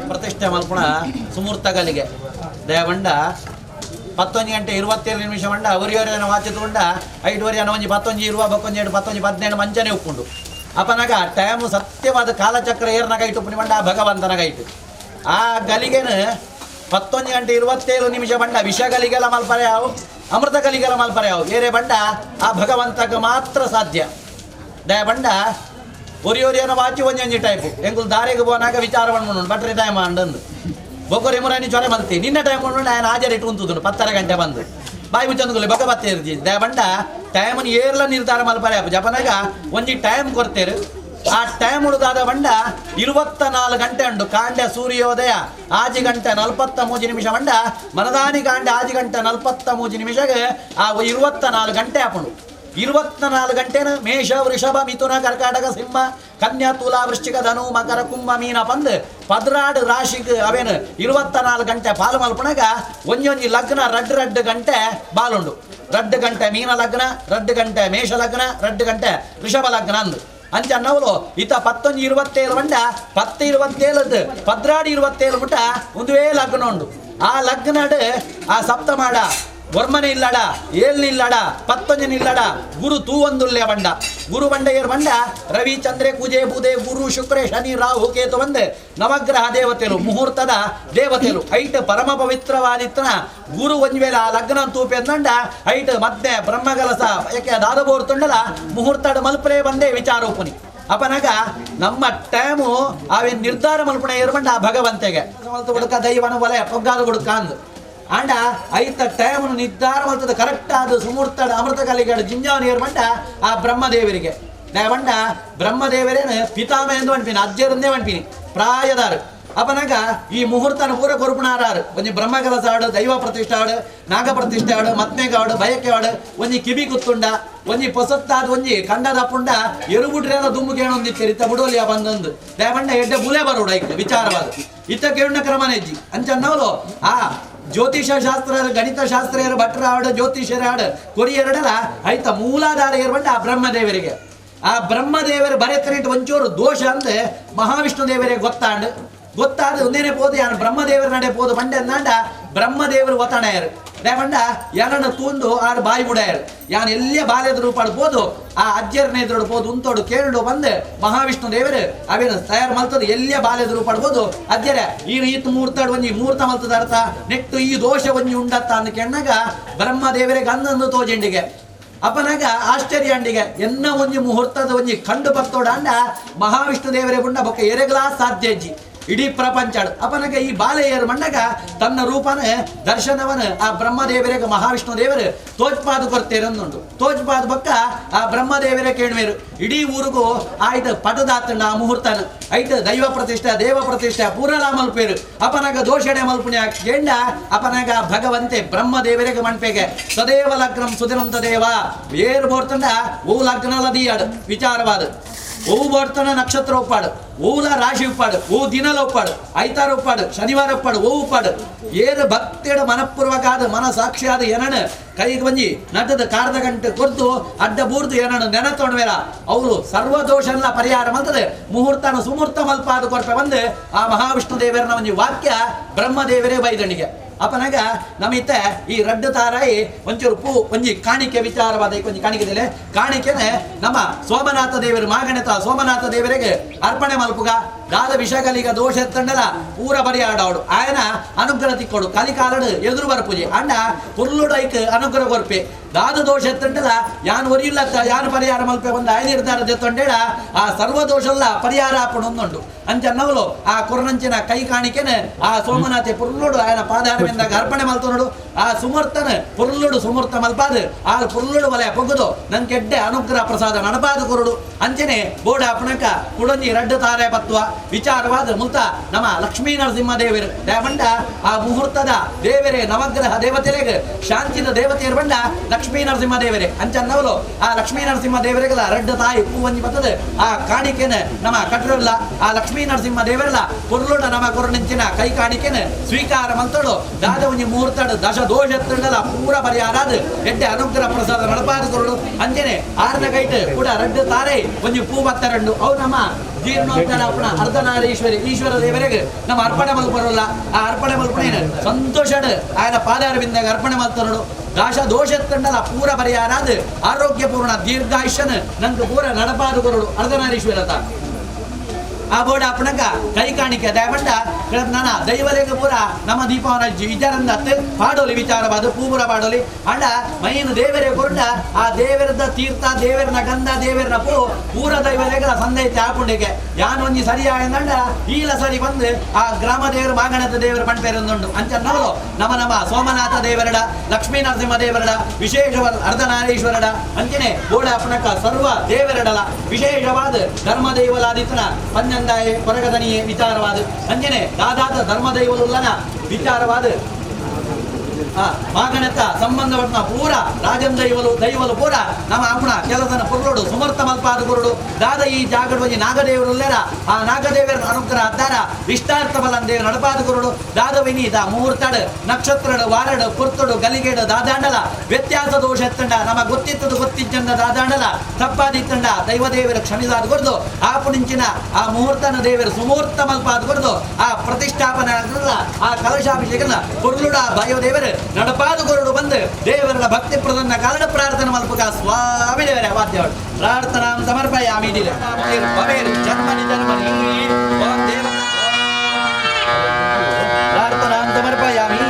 ಪ್ರತಿಷ್ಠೆ ಮಲ್ಪುಣ ಸುಮೂರ್ತಗಲಿಗೆ ದಯಬಂಡ 11 ಗಂಟೆ 27 ನಿಮಿಷ ಮಂಡ ಒರಿಯೋರಿನ ವಾಚಿತುಂಡ ಐದುವರೆ ಒಂಜಿ ಪತ್ತೊಂಜಿ ಇರುವ ಬಕ್ಕೊಂಜಿ ಎರಡು ಪತ್ತೊಂಜಿ 17 ಮಂಚನೆ ಉಪ್ಪುಂಡು ಅಪನಗ ಟೈಮ್ ಸತ್ಯವಾದ ಕಾಲಚಕ್ರ ಏರ್ನಗ ಇಟ್ಟು ಪುನಿ ಮಂಡ ಭಗವಂತನಗ ಇಟ್ಟು ಆ ಗಲಿಗೆನ 11 ಗಂಟೆ 27 ನಿಮಿಷ ಬಂಡ ವಿಷಗಲಿಗೆಲ್ಲ ಮಲ್ಪರೆ ಯಾವು ಅಮೃತ ಗಲಿಗೆಲ್ಲ ಮಲ್ಪರೆ ಯಾವು ಬೇರೆ ಬಂಡ ಆ ಭಗವಂತಗ ಮಾತ್ರ ಸಾಧ್ಯ ದಯ ಬಂಡ ಒರಿಯೋರಿಯನ ವಾಚಿ ಒಂಜೊಂಜಿ ಟೈಪು ಎಂಗುಲ್ ದಾರಿಗೆ ಬೋನಾಗ ವಿಚಾರ ಬಂದ್ಕೊಂಡು ಬಟ್ರಿ ಟೈಮ್ ಅಂಡಂದು ಬೊಕೊರಿ ಮುರಾನಿ ಚೊರೆ ಮಲ್ತಿ ನಿನ್ನ ಟೈಮ್ ಕೊಂಡು ನಾನು ಹಾಜರಿಟ್ಟು ಉಂತುದುಂಡು 10:30 ಗಂಟೆ ಬಂದು ಬಾಯಿ ಮುಚ್ಚಂದುಗುಲಿ ಬೊಕ ಬತ್ತೆ ದಯ ಬಂಡ ಟೈಮನ್ನು ಏರ್ಲ ನಿರ್ಧಾರ ಮಲ್ಪರೆ ಜಪನಾಗ ಒಂಜಿ ಟೈಮ್ ಕೊಡ್ತೇರು ಆ ಟೈಮ್ ಉಳಿದಾದ ಬಂಡ 24 ಗಂಟೆ ಉಂಡು ಕಾಂಡೆ ಸೂರ್ಯೋದಯ 5 ಗಂಟೆ 43 ನಿಮಿಷ ಬಂಡ ಮನದಾನಿ ಕಾಂಡೆ 5 ಗಂಟೆ 43 ನಿಮಿಷಗೆ ಆ 24 ಗಂಟೆ ಆಪುಂಡು 24 ಗಂಟೆನ ಮೇಷ ವೃಷಭ ಮಿಥುನ ಕರ್ಕಾಟಕ ಸಿಂಹ ಕನ್ಯಾ ತುಲಾ ವೃಶ್ಚಿಕ ಧನು ಮಕರ ಕುಂಭ ಮೀನ ಪಂದ್ 12 ರಾಶಿಗೆ ಅವೇನು 24 ಗಂಟೆ ಪಾಲು ಮಲ್ಪಣಗ ಒಂಜೊಂಜಿ ಲಗ್ನ ರಡ್ಡು ರಡ್ಡು ಗಂಟೆ ಬಾಲುಂಡು 2 ಗಂಟೆ ಮೀನ ಲಗ್ನ 2 ಗಂಟೆ ಮೇಷ ಲಗ್ನ 2 ಗಂಟೆ ವೃಷಭ ಲಗ್ನ ಅಂದು ಅಂಚ ಅನ್ನವಲು ಇತ 11:27 ಬಂಡ 10:27 12:27 ಮುಟ ಒಂದುವೇ ಲಗ್ನ ಉಂಡು ಆ ಲಗ್ನಡ್ ಆ ಸಪ್ತಮಾಡ ವರ್ಮನೆ ಇಲ್ಲಡ ಏಳ್ನ ಇಲ್ಲಡ ಪತ್ತೊಂಜನ ಇಲ್ಲಡ ಗುರು ತೂವೊಂದುಲ್ಲೆ ಬಂಡ ಗುರು ಬಂಡ ಏರ್ ಬಂಡ ರವಿ ಚಂದ್ರೆ ಕುಜೆ ಬುಧೆ ಗುರು ಶುಕ್ರೆ ಶನಿ ರಾಹು ಕೇತು ಬಂದೆ ನವಗ್ರಹ ದೇವತೆಲು ಮುಹೂರ್ತದ ದೇವತೆಲು ಐಟ್ ಪರಮ ಪವಿತ್ರವಾದಿತ್ತನ ಗುರು ಒಂಜ್ವೇಲ ಆ ಲಗ್ನ ತೂಪೆ ಅಂದಂಡ ಐಟ್ ಮತ್ತೆ ಬ್ರಹ್ಮಗಲಸ ಯಾಕೆ ದಾದಬೋರ್ತುಂಡಲ ಮುಹೂರ್ತದ ಮಲ್ಪಲೆ ಬಂದೇ ವಿಚಾರೋಪುನಿ ಅಪನಗ ನಮ್ಮ ಟೈಮು ಆವೇನು ನಿರ್ಧಾರ ಮಲ್ಪುಣ ಏರ್ಬಂಡ ಆ ಭಗವಂತೆಗೆ ಹುಡುಕ ದೈವನ ಒಲೆ ಪೊಗ್ಗಾದ ಹುಡುಕ ಅಂದು ಅಂಡ ಐತ ಟೈಮ್ ನಿರ್ಧಾರ ಮಾಡ್ತದೆ ಕರೆಕ್ಟ್ ಆದ ಸುಮೂರ್ತಡ ಅಮೃತ ಕಲಿಗಾಡು ಜಿಂಜಾವನ ಏರ್ಬಂಡ ಆ ಬ್ರಹ್ಮದೇವರಿಗೆ ಬಂಡ ಬ್ರಹ್ಮದೇವರೇನು ಪಿತಾಮಹ ಎಂದು ಅನ್ಪಿನಿ ಅಜ್ಜರಂದೇ ಅನ್ಪಿನಿ ಪ್ರಾಯದಾರು ಅಪನಗ ಈ ಮುಹೂರ್ತನ ಪೂರ ಕೊರುಪುಣಾರಾರು ಒಂಜಿ ಬ್ರಹ್ಮಕಲಸ ಆಡು ದೈವ ಪ್ರತಿಷ್ಠೆ ಆಡು ನಾಗ ಪ್ರತಿಷ್ಠೆ ಆಡು ಮತ್ನೆಗಾಡು ಬಯಕೆ ಆಡು ಒಂಜಿ ಕಿವಿ ಕುತ್ತುಂಡ ಒಂಜಿ ಪೊಸತ್ತಾದ ಒಂಜಿ ಕಂಡದಪ್ಪುಂಡ ಎರುಬುಡ್ರೆಲ್ಲ ದುಮ್ಮು ಕೇಳೊಂದಿತ್ತೇರಿ ಇತ್ತ ಬುಡೋಲಿಯ ಬಂದೊಂದು ದಯಬಂಡ ಎಡ್ಡೆ ಬುಲೆ ಬರೋಡು ಐಕ್ ವಿಚಾರವಾದ ಇತ್ತ ಕೇಳುಣ ಕ್ರಮನೆಜ್ಜಿ ಅಂಚನ್ನವಲು ಆ ಜ್ಯೋತಿಷ ಶಾಸ್ತ್ರ ಗಣಿತ ಶಾಸ್ತ್ರ ಏರು ಭಟ್ರ ಆಡು ಜ್ಯೋತಿಷರ ಆಡು ಕೊರಿಯರಡಲ ಐತ ಮೂಲಾಧಾರ ಏರ್ಬಂಡ ಆ ಬ್ರಹ್ಮದೇವರಿಗೆ ಆ ಬ್ರಹ್ಮದೇವರು ಬರೆತನಿಟ್ಟು ಒಂಚೂರು ದೋಷ ಅಂದೆ ಮಹಾವಿಷ್ಣು ದೇವರಿಗೆ ಗೊತ್ತಾಂಡು ಗೊತ್ತಾದ ಒಂದೇನೆ ಪೋದು ಯಾನು ಬ್ರಹ್ಮದೇವರ ನಡೆ ಪೋದು ಬಂಡೆ ಅಂದಾಂಡ ಬ್ರಹ್ಮದೇವರು ಒತ್ತಣೆಯರು ದೇವಂಡ ಯಾನನ್ನು ತೂಂದು ಆಡು ಬಾಯಿ ಬುಡಯರು ಯಾನ್ ಎಲ್ಲೇ ಬಾಲ್ಯದ ರೂಪಾಡು ಪೋದು ಆ ಅಜ್ಜರನ ಎದುರು ಪೋದು ಉಂತೋಡು ಕೇಳುಡು ಬಂದು ಮಹಾವಿಷ್ಣು ದೇವರು ಅವೇನು ತಯಾರು ಮಲ್ತದ ಎಲ್ಲೇ ಬಾಲ್ಯದ ರೂಪಾಡ್ಬೋದು ಅಜ್ಜರ ಈ ರೀತಿ ಮೂರ್ತಾಡು ಒಂಜಿ ಮೂರ್ತ ಮಲ್ತದ ಅರ್ಥ ನೆಟ್ಟು ಈ ದೋಷ ಒಂಜಿ ಉಂಡತ್ತ ಅಂದ ಕೆಣ್ಣಾಗ ಬ್ರಹ್ಮದೇವರಿಗೆ ಅಂದಂದು ತೋಜೆಂಡಿಗೆ ಅಪನಾಗ ಆಶ್ಚರ್ಯ ಅಂಡಿಗೆ ಎನ್ನ ಒಂಜಿ ಮುಹೂರ್ತದ ಒಂಜಿ ಕಂಡು ಬರ್ತೋಡ ಅಂಡ ಮಹಾವಿಷ್ಣು ದೇವರೇ ಬುಂಡ ಬೊಕ್ಕ ಎರೆಗ್ಲಾ ಸಾಧ್ಯ ಅಜ್ಜಿ ಇಡೀ ಪ್ರಪಂಚ ಅಪನಗ ಈ ಬಾಲೆಯರು ಮಣ್ಣಗ ತನ್ನ ರೂಪನ ದರ್ಶನವನ ಆ ಬ್ರಹ್ಮದೇವರಿಗೆ ಮಹಾವಿಷ್ಣು ದೇವರು ತೋಜ್ಪಾದ ಕೊರ್ತೇರನ್ನುಂಟು ತೋಜ್ಪಾದ ಬಕ್ಕ ಆ ಬ್ರಹ್ಮದೇವರೇ ಕೇಳುವೇರು ಇಡೀ ಊರಿಗೂ ಆಯ್ತು ಪಟದಾತಣ್ಣ ಆ ಮುಹೂರ್ತನ ಐಟ್ ದೈವ ಪ್ರತಿಷ್ಠೆ ದೇವ ಪ್ರತಿಷ್ಠೆ ಪೂರಲ ಮಲ್ಪೇರು ಅಪನಗ ದೋಷಣೆ ಮಲ್ಪುಣೆ ಕೇಂಡ ಅಪನಗ ಭಗವಂತೆ ಬ್ರಹ್ಮದೇವರಿಗೆ ಮಣ್ಪೆಗೆ ಸದೇವ ಲಗ್ನಂ ಸುದಿನಂತ ದೇವ ಏರು ಬೋರ್ತಂಡ ಓ ಲಗ್ನಲ ದೀಯಾಡು ವಿಚಾರವಾದ ಓ ಬೋರ್ತನ ನಕ್ಷತ್ರ ಒಪ್ಪಾಡು ಓಲ ರಾಶಿ ಉಪ್ಪಾಡು ಓ ದಿನಲ ಒಪ್ಪಾಡು ಐತಾರ ಒಪ್ಪಾಡು ಶನಿವಾರ ಒಪ್ಪಾಡು ಓ ಉಪ್ಪಾಡು ಏರು ಭಕ್ತಿಯಡ ಮನಪೂರ್ವಕ ಆದ ಮನ ಸಾಕ್ಷಿಯಾದ ಏನನ ಕೈಗೆ ಬಂಜಿ ನಟದ ಕಾರದ ಗಂಟೆ ಕೊರ್ದು ಅಡ್ಡ ಬೂರ್ದು ಏನನ ನೆನ ತೊಣವೇರ ಅವರು ಸರ್ವದೋಷ ಪರಿಹಾರ ಮಾಡ್ತದೆ ಮುಹೂರ್ತನ ಸುಮೂರ್ತ ಮಲ್ಪಾದ ಕೊರ್ಪೆ ಬಂದು ಆ ಮಹಾವಿಷ್ಣು ದೇವರನ ಒಂಜಿ ವಾಕ್ಯ ಬ್ರಹ್ಮದೇವರೇ ಬೈದಣಿಗೆ ಅಪನಗ ನಮಿತ ಈ ರಡ್ಡು ತಾರಾಯಿ ಒಂಚೂರು ಪೂ ಒಂಜಿ ಕಾಣಿಕೆ ವಿಚಾರವಾದ ಒಂಜಿ ಕಾಣಿಕೆ ಕಾಣಿಕೆನೆ ನಮ್ಮ ಸೋಮನಾಥ ದೇವರು ಮಾಗಣತ ಸೋಮನಾಥ ದೇವರಿಗೆ ಅರ್ಪಣೆ ಮಲ್ಪುಗ ದಾದ ವಿಷಗಲಿಗ ದೋಷ ಎತ್ತಂಡಲ ಪೂರ ಪರಿಹಾರ ಆಯನ ಅನುಗ್ರಹ ತಿಕ್ಕೊಡು ಕಲಿಕಾಲಡು ಎದುರು ಬರ್ಪೂಜೆ ಅಣ್ಣ ಪುರ್ಲುಡು ಐಕ್ ಅನುಗ್ರಹ ಕೊರ್ಪೆ ದಾದ ದೋಷ ಎತ್ತಂಡಲ ಯಾನ್ ಒರಿಯಿಲ್ಲತ್ತ ಯಾನ್ ಪರಿಹಾರ ಮಲ್ಪೆ ಒಂದು ಆಯ ನಿರ್ಧಾರ ಎತ್ತೊಂಡೇಡ ಆ ಸರ್ವದೋಷಲ್ಲ ಪರಿಹಾರ ಆಪಣೊಂದುಂಡು ಅಂಚನ್ನವಲು ಆ ಕೊರನಂಚಿನ ಕೈ ಕಾಣಿಕೆನೆ ಆ ಸೋಮನಾಥೆ ಪುರ್ಲುಡು ಆಯನ ಪಾದಾರವಿಂದಾಗ ಅರ್ಪಣೆ ಮಲ್ತೊನಡು ಆ ಸುಮೂರ್ತನ ಪುರ್ಲುಡು ಸುಮೂರ್ತ ಮಲ್ಪಾದು ಆ ಪುರ್ಲುಡು ವಲಯ ಪೊಗ್ಗುದು ನನ್ ಕೆಡ್ಡೆ ಅನುಗ್ರಹ ಪ್ರಸಾದ ನಡಪಾದ ಕೊರಡು ಅಂಚನೆ ಬೋಡ ಅಪಣಕ ಕುಡಂಜಿ ರಡ್ಡು ತಾರೆ ಪತ್ವ ವಿಚಾರವಾದ ಮುಲ್ತ ನಮ್ಮ ಲಕ್ಷ್ಮೀ ನರಸಿಂಹ ದೇವರು ದೇವಂಡ ಆ ಮುಹೂರ್ತದ ದೇವರೇ ನವಗ್ರಹ ದೇವತೆಲೆಗೆ ಶಾಂತಿದ ದೇವತೆಯರು ಬಂಡ ಲಕ್ಷ್ಮೀ ನರಸಿಂಹ ದೇವರೇ ಅಂಚನ್ನವಲು ಆ ಲಕ್ಷ್ಮೀ ನರಸಿಂಹ ದೇವರಿಗೆಲ್ಲ ರಡ್ಡು ತಾಯಿ ಹೂವಂಜಿ ಬರ್ತದೆ ಆ ಕಾಣಿಕೆನ ನಮ್ಮ ಕಟ್ಟರಲ್ಲ ಆ ಲಕ್ಷ್ಮೀ ನರಸಿಂಹ ದೇವರಲ್ಲ ಪೊರ್ಲುಡ ನಮ್ಮ ಕೊರಣಿಂಚಿನ ಕೈ ಕಾಣಿಕೆನ ಸ್ವೀಕಾರ ಮಂತಳು ದಾದ ಒಂಜಿ ಮುಹೂರ್ತಡು ದಶ ದೋಷ ಎತ್ತಂಡಲ ಪೂರ ಪರಿಹಾರ ಅದು ಎಡ್ಡೆ ಅನುಗ್ರಹ ಪ್ರಸಾದ ನಡಪಾದ ಕೊರಡು ಅಂಚನೆ ಆರನ ಕೈಟ್ ಕೂಡ ರಡ್ಡು ತಾರೆ ಒಂಜಿ ಪೂ ಬತ್ತರಂಡು ಅವು ನಮ್ಮ ಜೀರ್ಣೋದ್ಧಾರ ಅಪ್ಪಣ ಅರ್ಧನಾರೀಶ್ವರಿ ಈಶ್ವರ ದೇವರಿಗೆ ನಮ್ಮ ಅರ್ಪಣೆ ಮಲ್ಪರಲ್ಲ ಆ ಅರ್ಪಣೆ ಮಲ್ಪಣೆ ಸಂತೋಷಡ್ ఆయన ಪಾದಾರವಿಂದಾಗ ಅರ್ಪಣೆ ಮಲ್ತನಡು ದಾಶ ದೋಷ ತಂಡಲ ಪೂರ ಪರಿಹಾರ ಆರೋಗ್ಯ ಪೂರ್ಣ ದೀರ್ಘಾಯುಷ್ಯನ ನಂಗೆ ಪೂರ ನಡಪಾದು ಕೊರಡು ಅರ್ಧನಾರೀಶ್ವರತ ಆ ಬೋರ್ಡ್ ಅಪ್ಪಣಗ ಕೈ ಕಾಣಿಕೆ ದಯಮಂಡ ನನ್ನ ದೈವಲೇಗ ಪೂರ ನಮ್ಮ ದೀಪಾವನ ವಿಚಾರಂದ ಪಾಡೋಲಿ ವಿಚಾರವಾದ ಪೂಪುರ ಪಾಡೋಲಿ ಅಂಡ ಮೈನ್ ದೇವರೇ ಕೊರಡ ಆ ದೇವರದ ತೀರ್ಥ ದೇವರನ ಗಂಧ ದೇವರನ ಪೂ ಪೂರ ದೈವಲೇಗಲ ಸಂದೈತೆ ಆಪುಂಡಿಗೆ ಯಾನೊಂಜಿ ಸರಿ ಆಯಂದಂಡ ಈಲ ಸರಿ ಬಂದು ಆ ಗ್ರಾಮ ದೇವರು ಮಾಗಣದ ದೇವರ ಪಂಪೇರೊಂದುಂಡು ಅಂಚ ನವಲು ನಮ್ಮ ನಮ್ಮ ಸೋಮನಾಥ ದೇವರಡ ಲಕ್ಷ್ಮೀ ನರಸಿಂಹ ದೇವರಡ ವಿಶೇಷವಾದ ಅರ್ಧನಾರೀಶ್ವರಡ ಅಂಚನೆ ಬೋಡ ಅಪ್ಪಣಕ ಸರ್ವ ದೇವರಡಲ ವಿಶೇಷವಾದ ಧರ್ಮ ದೈವಲಾದಿತನ ಪಂಜಂದಾಯ ಕೊರಗದನಿಯೇ ವಿಚಾರವಾದ ಅಂಜನೆ ದಾದಾದ ಧರ್ಮದೈವಲುಲ್ಲನ ವಿಚಾರವಾದ ಮಾಗಣತ ಸಂಬಂಧಪಟ್ಟ ಪೂರ ರಾಜನ್ ದೈವಲು ದೈವಲು ಪೂರ ನಮ್ಮ ಅಪ್ಪಣ ಕೆಲಸನ ಪುರ್ಲೋಡು ಸುಮರ್ಥ ಮಲ್ಪಾದ ಗುರುಡು ದಾದ ಈ ಜಾಗಡ ನಾಗದೇವರುಲ್ಲೇರ ಆ ನಾಗದೇವರ ಅನುಗ್ರಹ ಅದ್ದಾರ ಇಷ್ಟಾರ್ಥ ಬಲನ್ ದೇವರು ನಡಪಾದ ಗುರುಡು ದಾದ ವಿನೀತ ಮುಹೂರ್ತಡು ನಕ್ಷತ್ರಡು ವಾರಡು ಪುರ್ತಡು ಗಲಿಗೇಡು ದಾದಾಂಡಲ ವ್ಯತ್ಯಾಸ ದೋಷ ಎತ್ತಂಡ ನಮ್ಮ ಗೊತ್ತಿತ್ತದು ಗೊತ್ತಿಜ್ಜಂಡ ದಾದಾಂಡಲ ತಪ್ಪಾದಿತ್ತಂಡ ದೈವದೇವರ ಕ್ಷಮಿಸಾದ ಗುರುದು ಆ ಪುಣಿಂಚಿನ ಆ ಮುಹೂರ್ತನ ದೇವರು ಸುಮೂರ್ತ ಮಲ್ಪಾದ ಗುರುದು ಆ ಪ್ರತಿಷ್ಠಾಪನೆ ಆ ಕಲಶಾಭಿಷೇಕನ ಪುರ್ಲುಡ ದೇವರು ನಡಪಾದು ಗುರುಡು ಬಂದು ದೇವರ ಭಕ್ತಿ ಪ್ರದನ್ನ ಕಾರಣ ಪ್ರಾರ್ಥನೆ ಮಲ್ಪಕ ಸ್ವಾಮಿ ದೇವರೇ ವಾದ್ಯಗಳು ಪ್ರಾರ್ಥನಾ ಸಮರ್ಪಯಾಮಿ ಜನ್ಮನಿ ಜನ್ಮನಿ ದೇವ ಪ್ರಾರ್ಥನಾ ಸಮರ್ಪಯಾಮಿ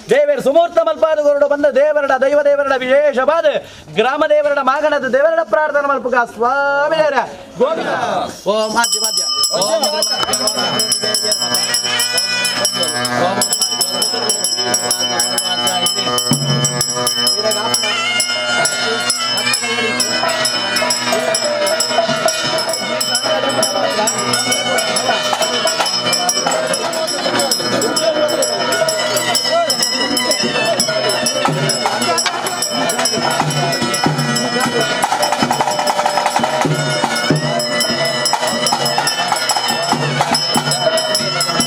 ದೇವರ ಸುಮೂರ್ತ ಮಲ್ಪಾದ ಗುರುಡು ಬಂದ ದೇವರಡ ದೈವ ದೇವರಡ ವಿಶೇಷವಾದ ಗ್ರಾಮ ದೇವರಡ ಮಾಗಣದ ದೇವರಡ ಪ್ರಾರ್ಥನೆ ಮಲ್ಪುಗ ಸ್ವಾಮಿ ಗೋವಿಂದ ಓಂ ಮಾಧ್ಯ ಮಾಧ್ಯ ಓಂ Thank you.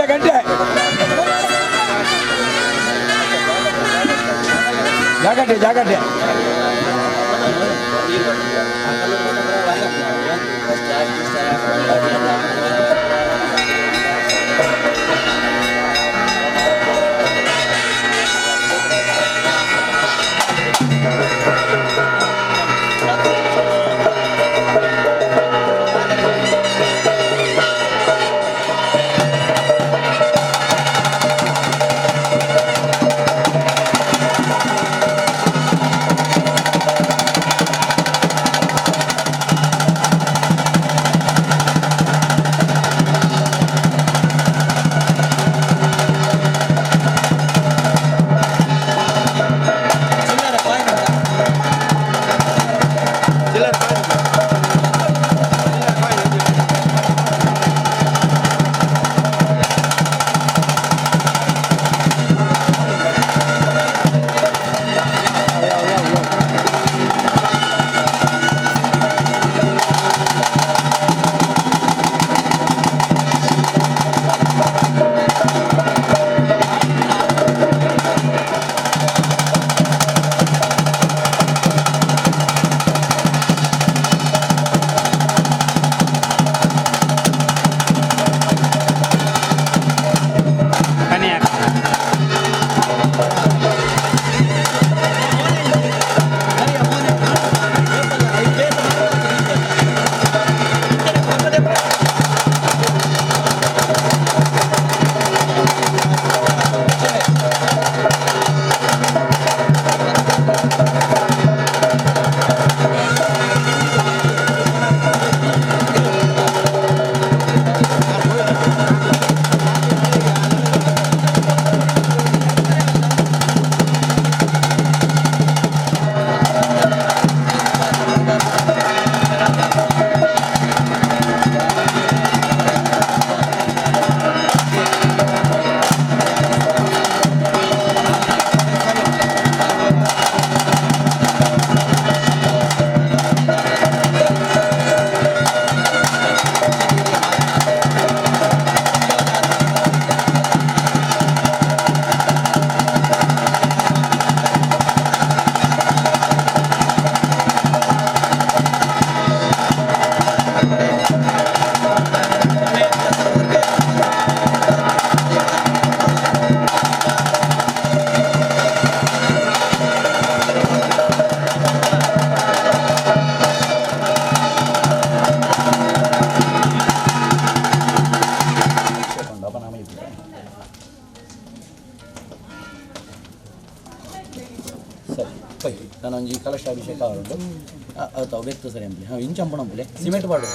ಗಂಟೆ ಗಂಟೆ ಜಾಗಟೆ ಜಾಗಟೆ ನಾನೊಂಜಿ ಕಲಶಾಭಿಷೇಕ ಆವರುಂಡು ಅದು ಬೆತ್ತು ಸರಿ ಅಂಬಲಿ ಹಾಂ ಇಂಚಂಪಣಂಬುಲೆ ಸಿಮೆಂಟ್ ಪಾಡು ಿ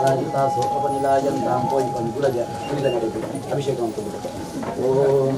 ರಾಜಿತಾಸೋಪನಿಲಾಯಂತಾಂ ಪೋಯಿಪಂ ಗುಡಜ ಕುಡಿದ ನಡೆದು ಅಭಿಷೇಕ ಅಂತ. ಓಂ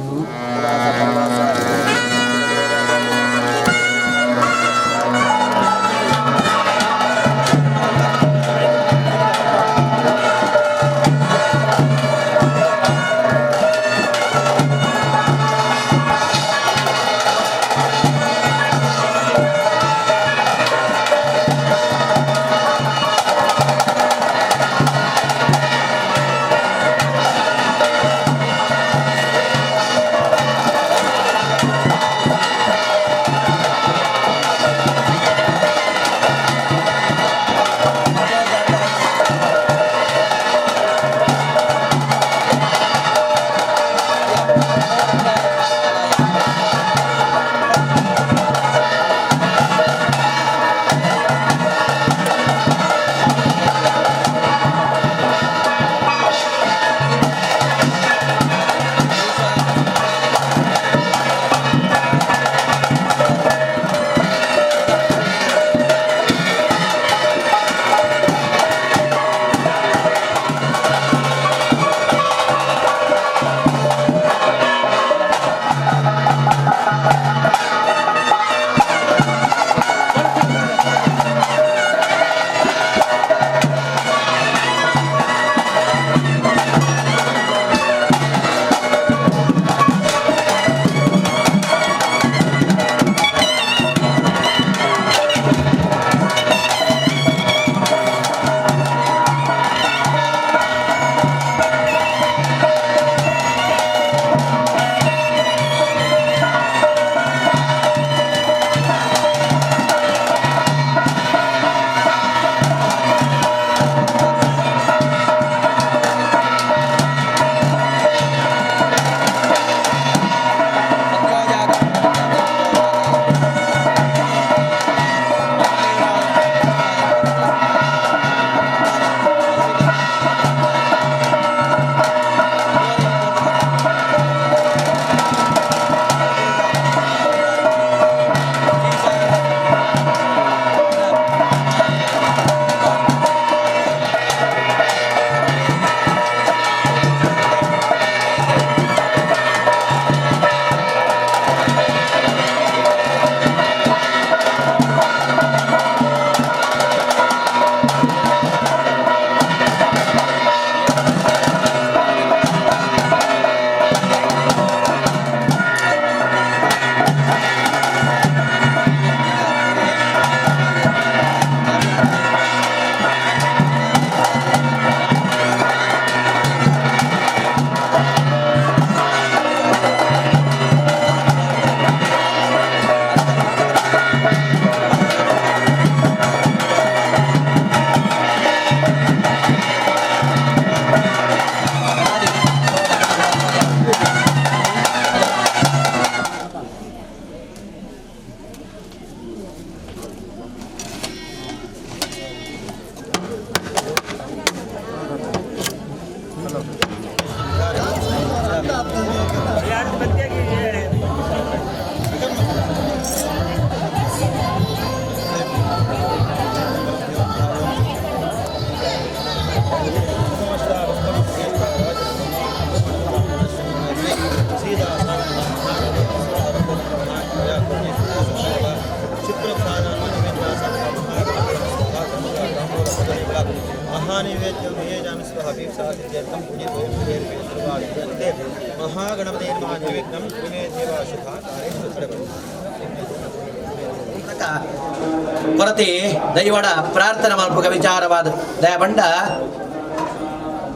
ಕೊರತೆ ದೈವಡ ಪ್ರಾರ್ಥನೆ ಮಲ್ಪುಗ ವಿಚಾರವಾದ ದಯಬಂಡ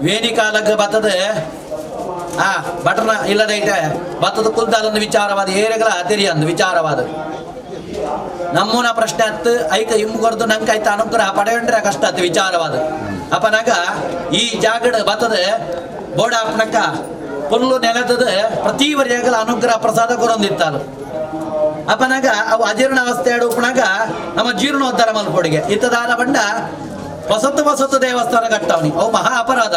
ವೇಣಿಕಾಲಗ್ ಬತ್ತದ ಆ ಬಟನ ಇಲ್ಲದೈತೆ ಬತ್ತದ ಕುಲ್ದಾಲೊಂದು ವಿಚಾರವಾದ ಏರೆಗಳ ತೆರಿಯಂದು ವಿಚಾರವಾದ ನಮ್ಮೂನ ಪ್ರಶ್ನೆ ಹತ್ತು ಐಕ ಇಮ್ಮುಗೊರ್ದು ನಂಗೆ ಅನುಗ್ರಹ ಪಡೆಯಂಡ್ರೆ ಕಷ್ಟ ಆತು ವಿಚಾರವಾದ ಅಪನಾಗ ಈ ಜಾಗಡ ಬತ್ತದ ಬೋಡ ಅಪ್ಪನಕ್ಕ ಪುಲ್ಲು ನೆಲದದ ಪ್ರತಿ ವರ್ಷಗಳ ಅನುಗ್ರಹ ಪ್ರಸಾದ ಕೊರೊಂದಿತ್ತಾರು ಅಪನಾಗ ಅವು ಅಜೀರ್ಣ ಅವಸ್ಥೆ ಉಪನಾಗ ನಮ್ಮ ಜೀರ್ಣೋದ್ಧಾರ ಮಲ್ಪೊಡಿಗೆ ಇತ್ತದಾನ ಬಂಡ ಹೊಸತು ಹೊಸತು ದೇವಸ್ಥಾನ ಕಟ್ಟವನಿ ಅವು ಮಹಾ ಅಪರಾಧ.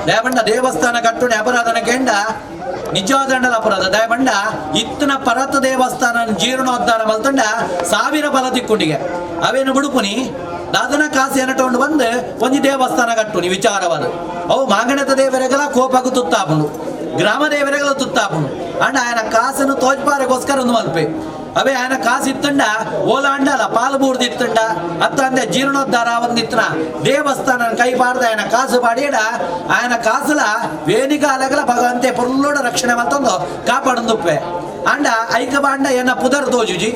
ದಯಬಂಡ ದೇವಸ್ಥಾನ ಕಟ್ಟುಣಿ ಅಪರಾಧನ ಕೆಂಡ ನಿಜವಾದಂಡಲ ಅಪರಾಧ. ದಯಬಂಡ ಇತ್ತನ ಪರತ ದೇವಸ್ಥಾನ ಜೀರ್ಣೋದ್ಧಾರ ಮಲ್ತಂಡ ಸಾವಿರ ಬಲ ತಿಕ್ಕೊಂಡಿಗೆ ಅವೇನು ಬಿಡುಪುನಿ ದಾದನ ಕಾಸು ಎನಟೊಂಡು ಬಂದು ಒಂಜಿ ದೇವಸ್ಥಾನ ಕಟ್ಟುನಿ ವಿಚಾರವಾದ ಅವು ಮಾಗಣತ ದೇವರೆಗಲ ಕೋಪకు ತುತ್ತಾಪುಂಡು ಗ್ರಾಮ ದೇವರೆಗಲ ತುತ್ತಾಪುಂಡು ಅಂಡ ఆయన ಕಾಸನ್ನು ತೋಜ್ಪಾರಗೋಸ್ಕರ ಒಂದು ಮಲ್ಪೆ ಅವೇ ఆయన ಕಾಸು ಇತ್ತಂಡ ಓಲ ಅಂಡಲ ಪಾಲು ಬೂರ್ದು ಇತ್ತಂಡ ಅತ್ತ ಅಂದೆ ಜೀರ್ಣೋದ್ಧಾರ ಒಂದಿತ್ತನ ದೇವಸ್ಥಾನ ಕೈ ಪಾಡ್ದ ఆయన ಕಾಸು ಪಾಡಿಯಡ ఆయన ಕಾಸುಲ ವೇಣಿಗಾಲಗಲ ಭಗವಂತೆ ಪೊರ್ಲೋಡ ರಕ್ಷಣೆ ಮತ್ತೊಂದು ಕಾಪಾಡೊಂದುಪ್ಪೆ ಅಂಡ ಐಕ ಬಾಂಡ ಎನ್ನ ಪುದರ್ ತೋಜುಜಿ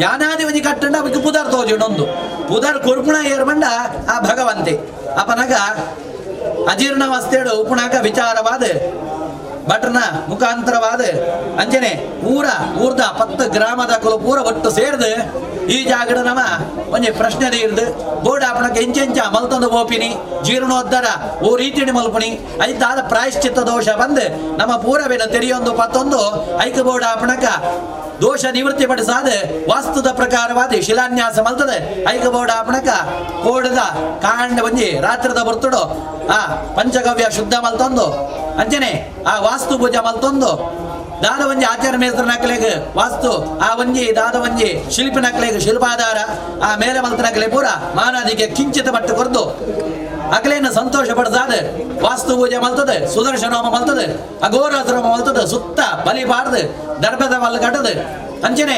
ಯಾನಾದಿ ಒಂಜಿ ಕಟ್ಟಂಡ ಅವಕ್ಕೆ ಪುದರ್ ತೋಜುಂಡೊಂದು ಪುದರ್ ಕೊರ್ಪುಣ ಏರ್ಬಂಡ ಆ ಭಗವಂತೆ ಅಪನಗ ಅಜೀರ್ಣವಸ್ಥೆಡು ಉಪುಣಾಕ ವಿಚಾರವಾದ ಭಟ್ರನ ಮುಖಾಂತರವಾದ ಅಂಜನೆ ಊರ ಊರ್ದ 10 ಗ್ರಾಮದ ಕುಲ ಪೂರ ಒಟ್ಟು ಸೇರ್ದು ಈ ಜಾಗಡ ನಮ ಒಂಜಿ ಪ್ರಶ್ನೆ ಇರ್ದು ಬೋರ್ಡ್ ಆಪಣಕ್ಕೆ ಇಂಚೆಂಚ ಮಲ್ತೊಂದು ಬೋಪಿನಿ ಜೀರ್ಣೋದ್ಧಾರ ಓ ರೀತಿಡಿ ಮಲ್ಪುನಿ ಐತಾದ ಪ್ರಾಯಶ್ಚಿತ್ತ ದೋಷ ಬಂದು ನಮ್ಮ ಪೂರವೇನ ತೆರೆಯೊಂದು ಪತ್ತೊಂದು ಐಕ ಬೋರ್ಡ್ ಆಪಣಕ ದೋಷ ನಿವೃತ್ತಿ ಪಡಿಸಾದ ವಾಸ್ತುದ ಪ್ರಕಾರವಾದ ಶಿಲಾನ್ಯಾಸ ಮಲ್ತದೆ ಐಕ ಬೋರ್ಡ್ ಆಪಣಕ ಕೋಡದ ಕಾಂಡ ಒಂಜಿ ರಾತ್ರಿದ ಬರ್ತುಡು ಆ ಪಂಚಗವ್ಯ ಶುದ್ಧ ಮಲ್ತೊಂದು ಅಂಚನೆ ಆ ವಾಸ್ತು ಪೂಜೆ ಮಲ್ತೊಂದು ದಾದ ಒಂಜಿ ಆಚಾರ್ಯ ಮೇಸ್ತ್ರ ನಕಲೆಗ್ ವಾಸ್ತು ಆ ಒಂಜಿ ದಾದ ಒಂಜಿ ಶಿಲ್ಪಿ ನಕಲೆಗ್ ಶಿಲ್ಪಾಧಾರ ಆ ಮೇಲೆ ಮಲ್ತ ನಕಲೆ ಪೂರ ಮಾನಾದಿಗೆ ಕಿಂಚಿತ ಮಟ್ಟ ಕೊರ್ದು ಅಗಲೇನ ಸಂತೋಷ ಪಡ್ದಾದ ವಾಸ್ತು ಪೂಜೆ ಮಲ್ತದೆ ಸುದರ್ಶನ ಹೋಮ ಮಲ್ತದೆ ಅಘೋರಾಶ್ರಮ ಮಲ್ತದೆ ಸುತ್ತ ಬಲಿ ಬಾರ್ದು ದರ್ಭದ ಮಲ್ಲ ಕಟ್ಟದು ಅಂಚನೆ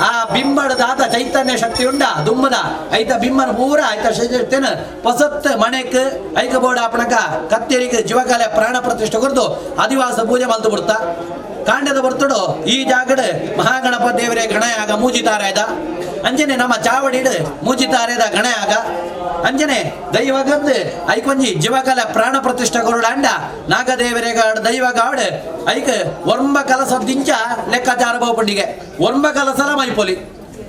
ಆ ಬಿಂಬಡದಾತ ಚೈತನ್ಯ ಶಕ್ತಿ ಉಂಡ ದುಮ್ಮದ ಐತ ಬಿಂಬನ ಪೂರ ಐತ ಶಕ್ತಿನ ಪೊಸತ್ ಮಣೆಕ್ ಐಕ ಬೋರ್ಡ್ ಆಪಣಕ ಕತ್ತೇರಿಗೆ ಜೀವಕಾಲ ಪ್ರಾಣ ಪ್ರತಿಷ್ಠೆ ಕೊರ್ದು ಅಧಿವಾಸ ಪೂಜೆ ಮಲ್ತು ಬಿಡ್ತಾ ಕಾಂಡದ ಬರ್ತಡು ಈ ಜಾಗಡ್ ಮಹಾಗಣಪ ದೇವರೇ ಗಣಯಾಗ ಮೂಜಿತಾರಾಯ್ದ ಅಂಜನೆ ನಮ್ಮ ಚಾವಡಿಡು ಮೂಜಿತಾರೇದ ಗಣಯಾಗ ಅಂಜನೆ ದೈವಗಂದು ಐಕೊಂಜಿ ಜೀವಕಾಲ ಪ್ರಾಣ ಪ್ರತಿಷ್ಠೆ ಕೊರಡಾಂಡ ನಾಗದೇವರೇಗಾಡ್ ದೈವಗಾಡ್ ಐಕ ಒರ್ಂಬ ಕಲಸ ದಿಂಚ ಲೆಕ್ಕಾಚಾರ ಬಹುಪಂಡಿಗೆ ಒರ್ಂಬ ಕಲಸಲ ಮೈಪೊಲಿ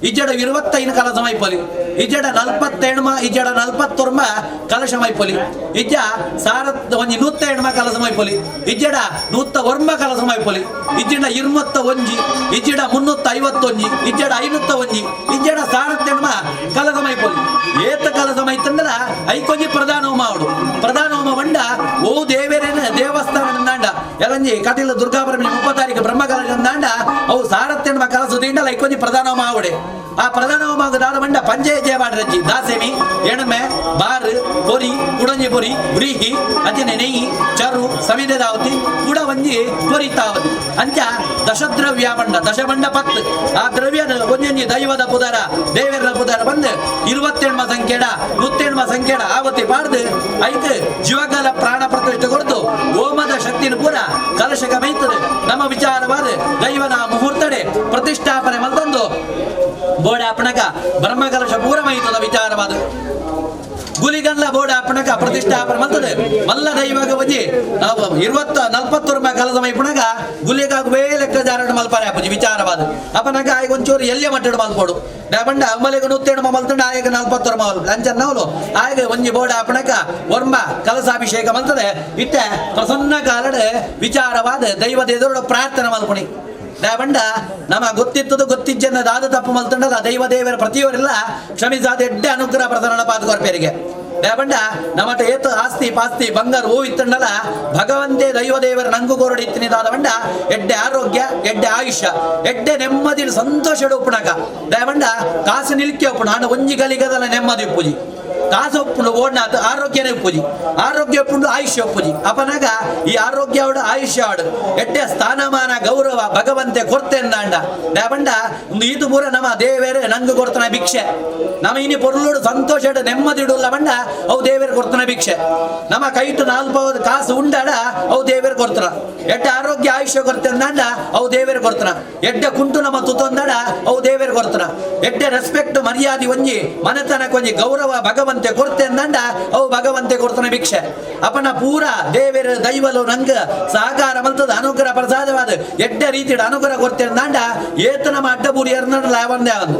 ಇಜ್ಜಡ 25 ಕಲಸ ಮೈಪೊಲಿ ಇಜ್ಜಡ 47 ಇಜ್ಜಡ 49 ಕಲಶ ಮೈಪೊಲಿ ಇಜ್ಜ ಸಾರ ಒಂಜಿ 107 ಕಲಸ ಮೈಪೊಲಿ ಇಜ್ಜಡ 109 ಕಲಸ ಮೈಪೊಲಿ ಇಜ್ಜಡ 21 ಇಜ್ಜಡ 351 ಇಜ್ಜಡ 501 ಇಜ್ಜಡ 1008 ಕಲಸ ಮೈಪೊಲಿ ಏತ ಕಲಸ ಮೈತಂದ್ರ ಐಕೊಂಜಿ ಪ್ರಧಾನ ಹೋಮ ಅವಡು ಪ್ರಧಾನ ಹೋಮ ಬಂಡ ಓ ದೇವರೇನ ದೇವಸ್ಥಾನ ದಾಂಡ ಎಲ್ಲಂಜಿ ಕಟೀಲ ದುರ್ಗಾಪರಮಿ 30 ತಾರೀಕು ಬ್ರಹ್ಮ ಕಲಶ ದಾಂಡ ಅವು 1008 ಕಲಸ ದಿಂಡಲ ಐಕೊಂಜಿ ಪ್ರಧಾನ ಹೋಮ ಆವಡೆ ಆ ಪ್ರಧಾನ ಹೋಮ ದಾದ ಬಂಡ ಪಂಚೆ ಬಾಡ್ರಜ್ಜಿ ದಾಸೆಮಿ ಎಣಮೆ ಬಾರು ಪೊರಿ ಕುಡಂಜಿ ಪೊರಿ ವ್ರೀಹಿ ಅಂಚನೆ ನೆಯ್ಯಿ ಚರು ಸಮಿದೆ ದಾವತಿ ಕುಡ ಒಂಜಿ ಪೊರಿ ತಾವತಿ ಅಂಚ ದಶದ್ರವ್ಯ ಬಂಡ ದಶಬಂಡ 10 ಆ ದ್ರವ್ಯದ ಒಂಜೊಂಜಿ ದೈವದ ಪುದರ ದೇವರ ಪುದರ ಬಂದು 28 ಸಂಖ್ಯೆಡ 108 ಸಂಖ್ಯೆಡ ಆವತಿ ಬಾರ್ದು ಐಕ್ ಜೀವಕಾಲ ಪ್ರಾಣ ಪ್ರತಿಷ್ಠೆ ಕೊಡ್ತು ಹೋಮದ ಶಕ್ತಿನ ಪೂರ ಕಲಶಕ ಮೈತದೆ ನಮ್ಮ ವಿಚಾರವಾದ ದೈವನ ಮುಹೂರ್ತಡೆ ಪ್ರತಿಷ್ಠಾಪನೆ ಮಲ್ತಂದು ಬೋಡ ಅಪಣಕ ಬ್ರಹ್ಮ ಕಲಶ ಪೂರ ಮೈತದ ವಿಚಾರವಾದ ಗುಲಿಗಲ್ಲ ಬೋಡ ಅಪಣಕ ಪ್ರತಿಷ್ಠಾಪನೆ ಮಲ್ತದೆ ಮಲ್ಲ ದೈವಾಗ ಒಂಜಿ ನಾವು 40 ರೂಪಾಯಿ ಕಲಸ ಮೈಪುಣಗ ಗುಲಿಗಾಗುವೇ ಲೆಕ್ಕಾಚಾರ ಮಲ್ಪಾರೆ ಅಪ್ಪಜಿ ವಿಚಾರವಾದ ಅಪನಗ ಆಯ್ಗ ಒಂಚೂರು ಎಲ್ಲಿಯ ಮಟ್ಟಡು ಮಲ್ಪೋಡು ಬಂಡ ಅಮ್ಮಲಿಗೆ 108 ಮಲ್ತಂಡ ಆಯಗ 40 ಮಲ್ ಲಂಚನ್ನವಲು ಆಯಗ ಒಂಜಿ ಬೋಡ ಅಪಣಕ ಒರ್ಮ ಕಲಸಾಭಿಷೇಕ ಮಲ್ತದೆ ಇತ್ತೆ ಪ್ರಸನ್ನ ಕಾಲಡೆ ವಿಚಾರವಾದ ದೈವದ ಎದುರು ಪ್ರಾರ್ಥನೆ ಮಲ್ಪುಣಿ ಬಂಡ ನಮ್ಮ ಗೊತ್ತಿತ್ತದು ಗೊತ್ತಿಜ್ಜನ ದಾದ ತಪ್ಪು ಮಲ್ತಂಡಲ್ಲ ದೈವ ದೇವರ ಪ್ರತಿಯವರೆಲ್ಲ ಕ್ಷಮಿಸಾದ ಎಡ್ಡೆ ಅನುಗ್ರಹ ಪ್ರಧಾನ ಪಾದಕೊರ್ಪೇರಿಗೆ ಬಂಡ ನಮ್ಮಟ ಏತು ಆಸ್ತಿ ಪಾಸ್ತಿ ಬಂಗಾರ ಹೂ ಇತ್ತಂಡಲ್ಲ ಭಗವಂತೆ ದೈವ ದೇವರ ನಂಗು ಕೋರಡಿ ಇತ್ತಿನಿದಾದ ಬಂಡ ಎಡ್ಡೆ ಆರೋಗ್ಯ ಎಡ್ಡೆ ಆಯುಷ್ಯ ಎಡ್ಡೆ ನೆಮ್ಮದಿ ಸಂತೋಷ ಉಪ್ಪುಣಕ ದಯಬಂಡ ಕಾಸು ನಿಲ್ಕೆ ಉಪ್ಪುಣ ಹಣ ಒಂಜಿ ಗಲಿಗದಲ್ಲ ನೆಮ್ಮದಿ ಉಪ್ಪುಜಿ ಕಾಸು ಉಪ್ಪುಂಡು ಓಡ್ನಾಥ ಆರೋಗ್ಯನೇ ಉಪ್ಪುಜಿ ಆರೋಗ್ಯ ಉಪ್ಪುಂಡು ಆಯುಷ್ಯ ಉಪ್ಪುಜಿ ಅಪನಾಗ ಈ ಆರೋಗ್ಯ ಅವಡು ಆಯುಷ್ಯ ಅವಡು ಎಡ್ಡೆ ಸ್ಥಾನಮಾನ ಗೌರವ ಭಗವಂತೆ ಕೊರ್ತೆ ಅಂದಾಂಡ ದಯಬಂಡ ಒಂದು ಈತು ಪೂರ ನಮ್ಮ ದೇವೇರು ನಂಗು ಕೊಡ್ತಾನೆ ಭಿಕ್ಷೆ ನಮ್ಮ ಇನಿ ಪೊರ್ಲುಡು ಸಂತೋಷ ನೆಮ್ಮದಿ ಇಡುಲ್ಲ ಬಂಡ ಅವು ದೇವೇರು ಕೊಡ್ತಾನೆ ಭಿಕ್ಷೆ ನಮ್ಮ ಕೈಟು 4 ಕಾಸು ಉಂಡಾಡ ಅವು ದೇವೇರು ಕೊಡ್ತಾನ ಎಡ್ಡೆ ಆರೋಗ್ಯ ಆಯುಷ್ಯ ಕೊಡ್ತೆ ಅಂದಾಂಡ ಅವು ದೇವೇರು ಕೊಡ್ತಾನ ಎಡ್ಡೆ ಕುಂಟು ನಮ್ಮ ತುತ್ತೊಂದಾಡ ಅವು ದೇವೇರು ಕೊಡ್ತಾನ ಎಡ್ಡೆ ರೆಸ್ಪೆಕ್ಟ್ ಮರ್ಯಾದೆ ಒಂಜಿ ಮನೆತನಕ್ಕೆ ಒಂಜಿ ಗೌರವ ಭಗವಂತೆ ಕೊಡ್ತೆ ಅಂದಾಂಡ ಅವು ಭಗವಂತೆ ಕೊಡ್ತಾನೆ ಭಿಕ್ಷೆ ಅಪನ ಪೂರ ದೇವೇರು ದೈವಲು ನಂಗ ಸಹಕಾರ ಮಲ್ತದ ಅನುಗ್ರಹ ಪ್ರಸಾದವಾದ ಎಡ್ಡೆ ರೀತಿಯ ಅನುಗ್ರಹ ಕೊಡ್ತೆ ಅಂದಾಂಡ ಏತ ನಮ್ಮ ಅಡ್ಡಬೂರಿ ಲಾವಂದೇ ಒಂದು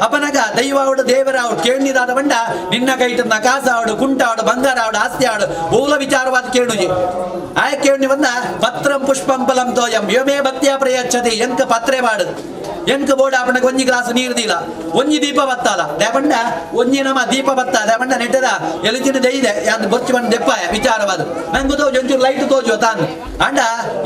ಅಪನಗ ದೈವ ಅವಡು ದೇವರ ಅವಡು ಕೇಳಿದಾದ ಬಂಡ ನಿನ್ನ ಕೈಟನ್ನ ಕಾಸ ಆಡು ಕುಂಟ ಆಡು ಬಂಗಾರ ಆಡು ಆಸ್ತಿ ಆಡು ಮೂಲ ವಿಚಾರವಾದ ಕೇಳುಜಿ ಆಯ ಕೇಳಿ ಬಂದ ಪತ್ರಂ ಪುಷ್ಪಂ ಫಲಂ ತೋಯಂ ಯೋಮೇ ಭಕ್ತಿಯ ಪ್ರಯಚ್ಛತಿ ಎಂಕ ಪತ್ರೆ ಮಾಡು ಎಂಕ್ ಬೋಡ ಆಪಣಗ ಒಂಜಿ ಗ್ಲಾಸ್ ನೀರು ದೀಲ ಒಂಜಿ ದೀಪ ಬತ್ತಾಲ ದೇಪಂಡ ಒಂಜಿ ನಮ್ಮ ದೀಪ ಬತ್ತ ದೇಪಂಡ ನೆಟ್ಟದ ಎಲಿಚಿನ ದೈದೆ ಯಾನ್ ಬೊಚ್ಚು ಬಂದು ದೆಪ್ಪಾಯ ವಿಚಾರವಾದ ನಂಗೆ ತೋಜು ಒಂಚೂರು ಲೈಟ್ ತೋಜು ತಾನು ಅಂಡ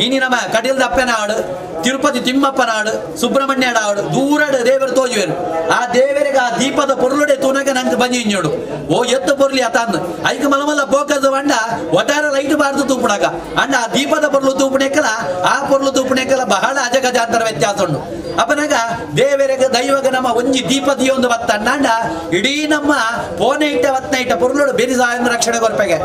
ಇನಿ ನಮ್ಮ ಕಟೀಲ್ದ ಅಪ್ಪನಾಡು ತಿರುಪತಿ ತಿಮ್ಮಪ್ಪನಾಡು ಸುಬ್ರಹ್ಮಣ್ಯಡ ಆಡು ದೂರಡು ದೇವರು ತೋಜುವೆರು ಆ ದೇವರಿಗೆ ಆ ದೀಪದ ಪೊರುಳುಡೆ ತೂನಗ ನಂಗೆ ಬಂಜಿ ಇಂಜೋಡು ಓ ಎತ್ತು ಪೊರ್ಲಿ ಆತಾಂದು ಐಕ್ ಮಲಮಲ್ಲ ಫೋಕಸ್ ಅಂಡ ಒಟ್ಟಾರೆ ಲೈಟ್ ಬಾರ್ದು ತೂಪುಣಗ ಅಂಡ ಆ ದೀಪದ ಪೊರ್ಲು ತೂಪುಣೆಕ್ಕಲ ಆ ಪೊರ್ಲು ತೂಪುಣೆಕ್ಕಲ ಬಹಳ ಅಜಗಜಾಂತರ ವ್ಯತ್ಯಾಸ ಉಂಡು ಅಪನಗ ದೇವರಿಗೆ ದೈವಗ ನಮ್ಮ ಒಂಜಿ ದೀಪ ದಿಯೊಂದು ಬತ್ತಂಡ ಇಡೀ ನಮ್ಮ ಪೋನೆ ಇಟ್ಟ ವತ್ನ ಇಟ್ಟ ಪೊರ್ಲುಡು ಬೆರಿಸಾಯಂದು ರಕ್ಷಣೆ ಕೊರ್ಪೆಗೆ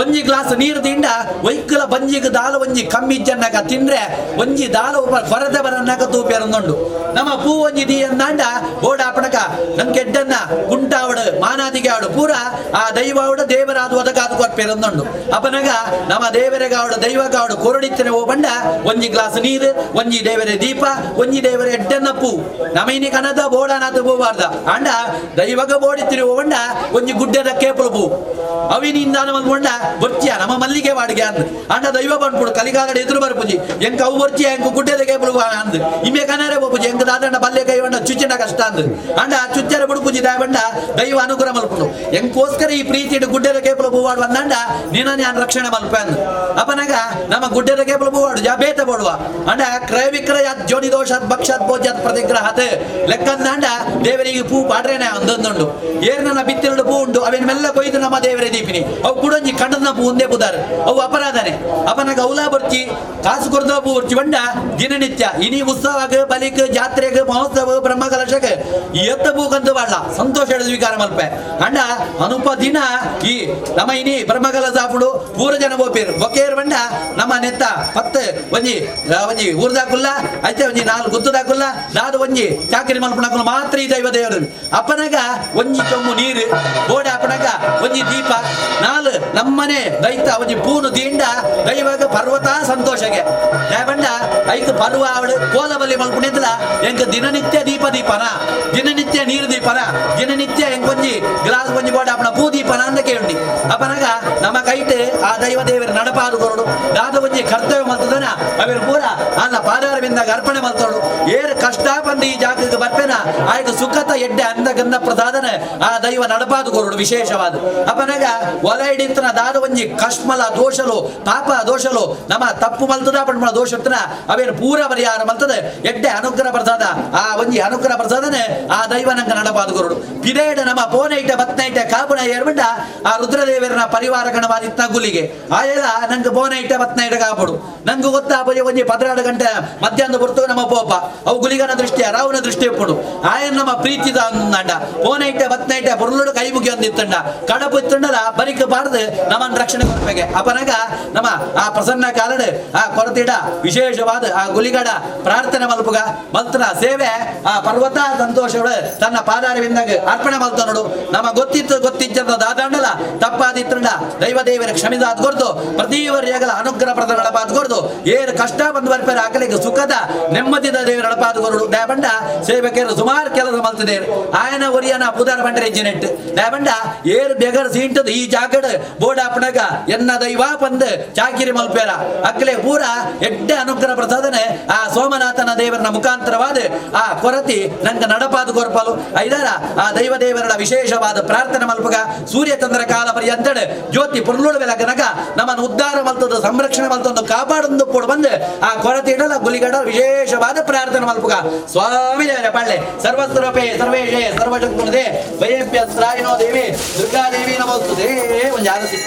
ಒಂಜಿ ಗ್ಲಾಸ್ ನೀರು ತಿಂಡ ವೈಕುಲ ಬಂಜಿಗೆ ದಾಲ ಒಂಜಿ ಕಮ್ಮಿ ಜನ್ನಕ ತಿಂದ್ರೆ ಒಂಜಿ ದಾಲ ಕೊರತೆ ಬರನ್ನಕ ತೂಪೆರೊಂದುಂಡು ನಮ್ಮ ಪೂ ಒಂಜಿ ದೀ ಅಂದಾಂಡ ಬೋಡಾಪಣಕ ನಮ್ ಕೆಡ್ಡನ್ನ ಕುಂಟಾವಡು ಮಾನಾದಿಗೆ ಆಡು ಪೂರ ಆ ದೈವಾವಡು ದೇವರಾದ ಒದಕಾದು ಕೊರ್ಪೆರೊಂದುಂಡು ಅಪನಗ ನಮ್ಮ ದೇವರಿಗಾವಡು ದೈವಗಾವಡು ಕೊರಡಿತ್ತನೆ ಓ ಬಂಡ ಒಂಜಿ ಗ್ಲಾಸ್ ನೀರು ಒಂಜಿ ದೇವರ ದೀಪ ಒಂಜಿ ದೇವರ ಎಡ್ಡನ್ನ ಪೂ ನಮೈನಿ ಕನದ ಬೋಡನಾಥ ಪೂಬಾರ್ದ ಅಂಡ ದೈವಗ ಬೋಡಿತ್ತಿರಿ ಓ ಬಂಡ ಒಂಜಿ ಗುಡ್ಡದ ಕೇಪಲು ಪೂ ಅವಿನಿಂದ ನಮ್ಮ ಬೊರ್ಚಿಯ ನಮ್ಮ ಮಲ್ಲಿಗೆ ವಾಡಿಗೆ ಅಂದ್ ಅಂಡ ದೈವ ಬಂದ್ಬಿಡು ಕಲಿಗಾಲಡ ಎದುರು ಬರ್ಪುಜಿ ಎಂಕ ಅವು ಬೊರ್ಚಿಯ ಎಂಕ ಗುಡ್ಡದ ಕೇಪಲು ಅಂದ್ ಇಮೆ ಕನರೆ ಬೋಪುಜಿ ಎಂಕ ದಾದಂಡ ಬಲ್ಲೆ ಕೈ ಬಂಡ ಚುಚ್ಚಿನ ಕಷ್ಟ ಅಂದ್ ಅಂಡ ಚುಚ್ಚರ ಬುಡುಪುಜಿ ದಾಯ ಬಂಡ ದೈವ ಅನುಗ್ರಹ ಮಲ್ಪುಂಡು ಎಂಕೋಸ್ಕರ ಈ ಪ್ರೀತಿ ಗುಡ್ಡದ ಕೇಪಲು ಪೂವಾಡು ಅಂದಂಡ ನೀನ ನಾನು ರಕ್ಷಣೆ ಮಲ್ಪೆ ಅಂದ್ ಅಪನಗ ನಮ್ಮ ಗುಡ್ಡದ ಕೇಪಲು ಪೂವಾಡು ಜಾ ಬೇತ ಬೋಡುವ ಅಂಡ ಕ್ರಯ ವಿಕ್ರಯ ಜೋನಿ ದೋಷಾತ್ ಭಕ್ಷಾತ್ ಭೋಜ್ಯಾತ್ ಪ್ರತಿಗ್ರಹತ್ ಲೆಕ್ಕಂದಾಂಡ ದೇವರಿಗೆ ಪೂ ಪಾಡ್ರೇನೆ ಅಂದೊಂದುಂಡು ಏರ್ನ ಬಿತ್ತಿರಡು ಪೂ ಉಂಡು ಅವೇನ್ ಮೆಲ್ಲ ಕೊಯ್ದು ನಮ್ಮ ದೇವರೇ ದೀಪಿನಿ ಅವು ಕುಡೊಂಜಿ ಕಂಡನ ಪೂ ಒಂದೇ ಪುದಾರು ಅವು ಅಪರಾಧನೆ ಅಪನಗ ಅವಲಾ ಬರ್ಚಿ ಕಾಸು ಕೊರ್ದ ಪೂ ಬರ್ಚಿ ಬಂಡ ದಿನನಿತ್ಯ ಇನಿ ಉತ್ಸವಕ್ಕೆ ಬಲಿಕ್ ಜಾತ್ರೆಗೆ ಮಹೋತ್ಸವ ಬ್ರಹ್ಮಕಲಶಕ್ಕೆ ಎತ್ತ ಪೂಕಂತ ಬಾಡ್ಲ ಸಂತೋಷ ಸ್ವೀಕಾರ ಮಲ್ಪೆ ಅಂಡ ಅನುಪ ದಿನ ಈ ನಮ್ಮ ಇನಿ ಬ್ರಹ್ಮಕಲಶ ಆಪುಡು ಪೂರ ಜನ ಬೋಪೇರು ಬೊಕೇರು ಬಂಡ ನಮ್ಮ ನೆತ್ತ ಪತ್ತು ಒಂಜಿ ಒಂಜಿ ಊರ್ದಾಕುಲ್ಲ ಐತೆ ಒಂಜಿ ನಾಲ್ಕು ಗುತ್ತದಾಕುಲ್ಲ ದಾದ ಒಂಜಿ ಚಾಕರಿ ಮಲ್ಪುಣಕುಲ್ಲ ಮಾತ್ರ ಈ ದೈವ ದೇವರು ಅಪ್ಪನಗ ಒಂಜಿ ಚೊಮ್ಮು ನೀರು ಬೋಡ ಅಪ್ಪನಗ ಒಂಜಿ ದೀಪ ನಾಲು ನಮ್ಮನೆ ದೈತ ಒಂಜಿ ಪೂನು ದಿಂಡ ದೈವಗ ಪರ್ವತ ಸಂತೋಷಗೆ ಬಂಡ ಐಕ್ ಪರ್ವ ಅವಳು ಕೋಲಬಲ್ಲಿ ಮಲ್ಪುಣಿದ್ಲ ಎಂಕ ದಿನನಿತ್ಯ ದೀಪ ದೀಪನ ದಿನನಿತ್ಯ ನೀರು ದೀಪನ ದಿನನಿತ್ಯ ಎಂಕೊಂಜಿ ಗ್ಲಾಸ್ ಒಂಜಿ ಬೋಡ ಅಪ್ಪನ ಪೂ ದೀಪನ ಅಂತ ಕೇಳಿ ಅಪ್ಪನಗ ನಮ್ಮ ಕೈಟ್ ಆ ದೈವ ದೇವರ ನಡಪಾದು ಕೊರಡು ದಾದ ಒಂಜಿ ಕರ್ತವ್ಯ ಮಲ್ತದನ ಅವೇರು ಪೂರ ಅನ್ನ ಪಾದಾರವಿಂದಾಗ ಅರ್ಪಣೆ ಮಲ್ತೋಡು ಏರು ಕಷ್ಟ ಬಂದು ಈ ಜಾಗಕ್ಕೆ ಬರ್ಪೇನ ಆಯ್ತು ಸುಖತ ಎಡ್ಡೆ ಅಂದ ಗಂಧ ಪ್ರಸಾದನ ಆ ದೈವ ನಡಪಾದು ಕೊರಡು ವಿಶೇಷವಾದ ಅಪನಗ ಒಲ ಹಿಡಿತನ ದಾದ ಒಂಜಿ ಕಷ್ಮಲ ದೋಷಲು ಪಾಪ ದೋಷಲು ನಮ್ಮ ತಪ್ಪು ಮಲ್ತದ ಪಂಡ ದೋಷತ್ನ ಅವೇನು ಪೂರ ಪರಿಹಾರ ಮಲ್ತದೆ ಎಡ್ಡೆ ಅನುಗ್ರಹ ಪ್ರಸಾದ ಆ ಒಂಜಿ ಅನುಗ್ರಹ ಪ್ರಸಾದನೆ ಆ ದೈವ ನಂಗೆ ನಡಪಾದು ಕೊರಡು ಪಿರೇಡ ನಮ್ಮ ಪೋನೈಟ ಬತ್ನೈಟ ಕಾಪುಣ ಏರ್ಬಂಡ ಆ ರುದ್ರದೇವರನ ಪರಿವಾರ ಗಣವಾದಿತ್ತ ಗುಲಿಗೆ ಆಯಲ್ಲ ನಂಗೆ ಬೋನೈಟ ಬತ್ನೈಟ ಕಾಪುಡು ನಂಗೆ ಗೊತ್ತಾ ಒಂಜಿ 12 ಗಂಟೆ ಮಧ್ಯಾಹ್ನ ಹೊರತು ನಮ್ಮ ಪೋಪ ಅವು ಗುಲಿಗನ ದೃಷ್ಟಿಯ ರಾವುನ ದೃಷ್ಟಿ ಉಪ್ಪುಡು ಆಯನ್ ನಮ್ಮ ಪ್ರೀತಿದ ಅಂದಂಡ ಪೋನೈಟ ಬತ್ನೈಟ ಬುರುಳುಡು ಕೈ ಮುಗಿ ಒಂದಿತ್ತಂಡ ಕಡಪು ಇತ್ತಂಡಲ ಬರಿಕ ಬಾರದು ನಮ್ಮನ್ನು ರಕ್ಷಣೆ ಕೊರಪೆಗೆ ಅಪನಗ ನಮ್ಮ ಆ ಪ್ರಸನ್ನ ಕಾಲಡು ಆ ಕೊರತಿಡ ವಿಶೇಷವಾದ ಆ ಗುಲಿಗಡ ಪ್ರಾರ್ಥನೆ ಮಲ್ಪುಗ ಮಲ್ತನ ಸೇವೆ ಆ ಪರ್ವತ ಸಂತೋಷಗಳು ತನ್ನ ಪಾದಾರವಿಂದಾಗ ಅರ್ಪಣೆ ಮಲ್ತ ನೋಡು ನಮ್ಮ ಗೊತ್ತಿತ್ತು ಗೊತ್ತಿಜ್ಜದ ದಾದಾಂಡಲ ತಪ್ಪಾದಿತ್ತಂಡ ದೈವ ದೇವರ ಕ್ಷಮಿದಾದ ಕೊರ್ದು ಪ್ರತಿಯವರಿಯಾಗಲ ಅನುಗ್ರಹ ಪ್ರದಗಳ ಪಾದ ಕೊರ್ದು ಏರು ಕಷ್ಟ ಬಂದು ಬರ್ಪೇರ ಆಕಲಿಗೆ ಸುಖದ ನೆಮ್ಮದಿದ ದೇವರ ಪಾದ ಕೊರಡು ದಯಬಂಡ ಸೇವಕರು ಸುಮಾರು ಕೆಲಸ ಮಲ್ತದೇರು ಆಯನ ಒರಿಯನ ಪುದಾರ ಬಂಡರೆ ಇಂಜಿನೆಟ್ ದಯಬಂಡ ಏರು ಬೆಗರ್ ಸೀಂಟದ ಈ ಜಾಗಡ್ ಬೋಡಾಪಣಗ ಎನ್ನ ದೈವ ಪಂದ್ ಚಾಕಿರಿ ಮಲ್ಪೇರ ಅಕ್ಕಲೆ ಪೂರ ಎಡ್ಡೆ ಅನುಗ್ರಹ ಪ್ರಸಾದನೆ ಆ ಸೋಮನಾಥನ ದೇವರನ ಮುಖಾಂತರವಾದ ಆ ಕೊರತಿ ನಂಗೆ ನಡಪಾದ ಕೊರ್ಪಲು ಐದಾರ ಆ ದೈವ ದೇವರ ವಿಶೇಷವಾದ ಪ್ರಾರ್ಥನೆ ಮಲ್ಪಗ ಸೂರ್ಯಚಂದ್ರ ಕಾಲ ಪರ್ಯಂತಡೆ ಜ್ಯೋತಿ ಪುರ್ಲುಡು ಬೆಲಗನಗ ನಮ್ಮನ್ನು ಉದ್ಧಾರ ಮಲ್ತದ ಸಂರಕ್ಷಣೆ ಮಲ್ತೊಂದು ಕಾಪಾಡೊಂದು ಕೂಡ ಬಂದು ಆ ಕೊರತಿ ಇಡಲ ಗುಲಿಗಡ ವಿಶೇಷವಾದ ಪ್ರಾರ್ಥನೆ ಮಲ್ಪುಗ ಸ್ವಾಮಿ ದೇವರ ಪಳ್ಳೆ ಸರ್ವಸ್ವರೂಪೇ ಸರ್ವೇಶೇ ಸರ್ವಶಕ್ತುನದೇ ವಯಂಪ್ಯ ತ್ರಾಯಿನೋ ದೇವಿ ದುರ್ಗಾದೇವಿ ನಮೋಸ್ತುತೇ ಒಂದು ಆರತಿ.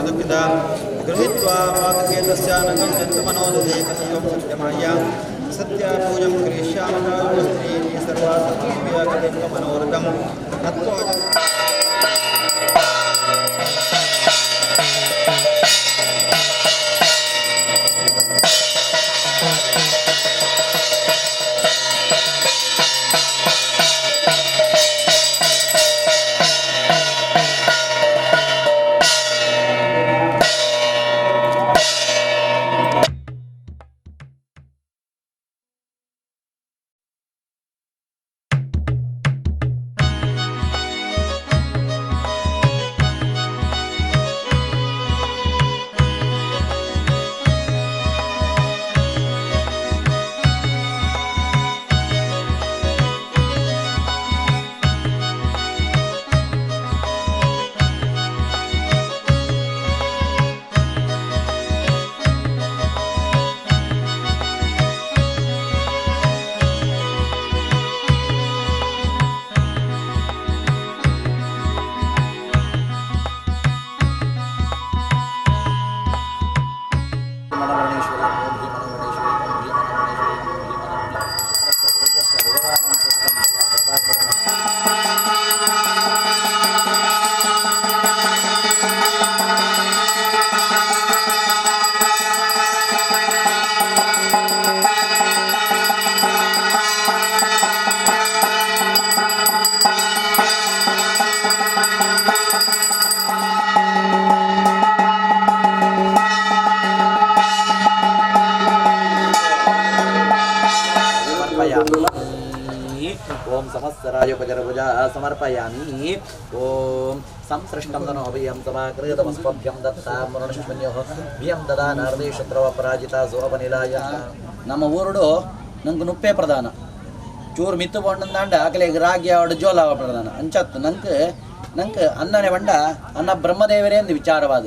दुःखिता गृहीत्वा पातकेतस्य नगं जन्तुमनोदधे कथयं सत्यमाय सत्यापूजं करिष्यामः स्त्री सर्वा सत्त्वमनोरथं नत्वा ओम समस्तरायोपजरभुजा समर्पयामि। ओम संसृष्टं तनोऽभियं समाकृतमस्मभ्यं दत्तां वरुणश्वन्योः भियं ददा नारदे ಶತ್ರುವಪರಾಜಿತ ಸೋಪನಿಲಾಯ. ನಮ್ಮ ಊರುಡು ನಂಗೆ ನುಪ್ಪೆ ಪ್ರಧಾನ, ಚೂರು ಮಿತ್ತು ಬೋಂಡಂದಾಂಡ ಆಕಲೆ ರಾಗಿ ಆವಡು ಜೋಲಾವ ಪ್ರಧಾನ ಅಂಚತ್ತು. ನಂಗೆ ನಂಗೆ ಅನ್ನನೆ ಬಂಡ ಅನ್ನ ಬ್ರಹ್ಮದೇವರೇ ಎಂದು ವಿಚಾರವಾದ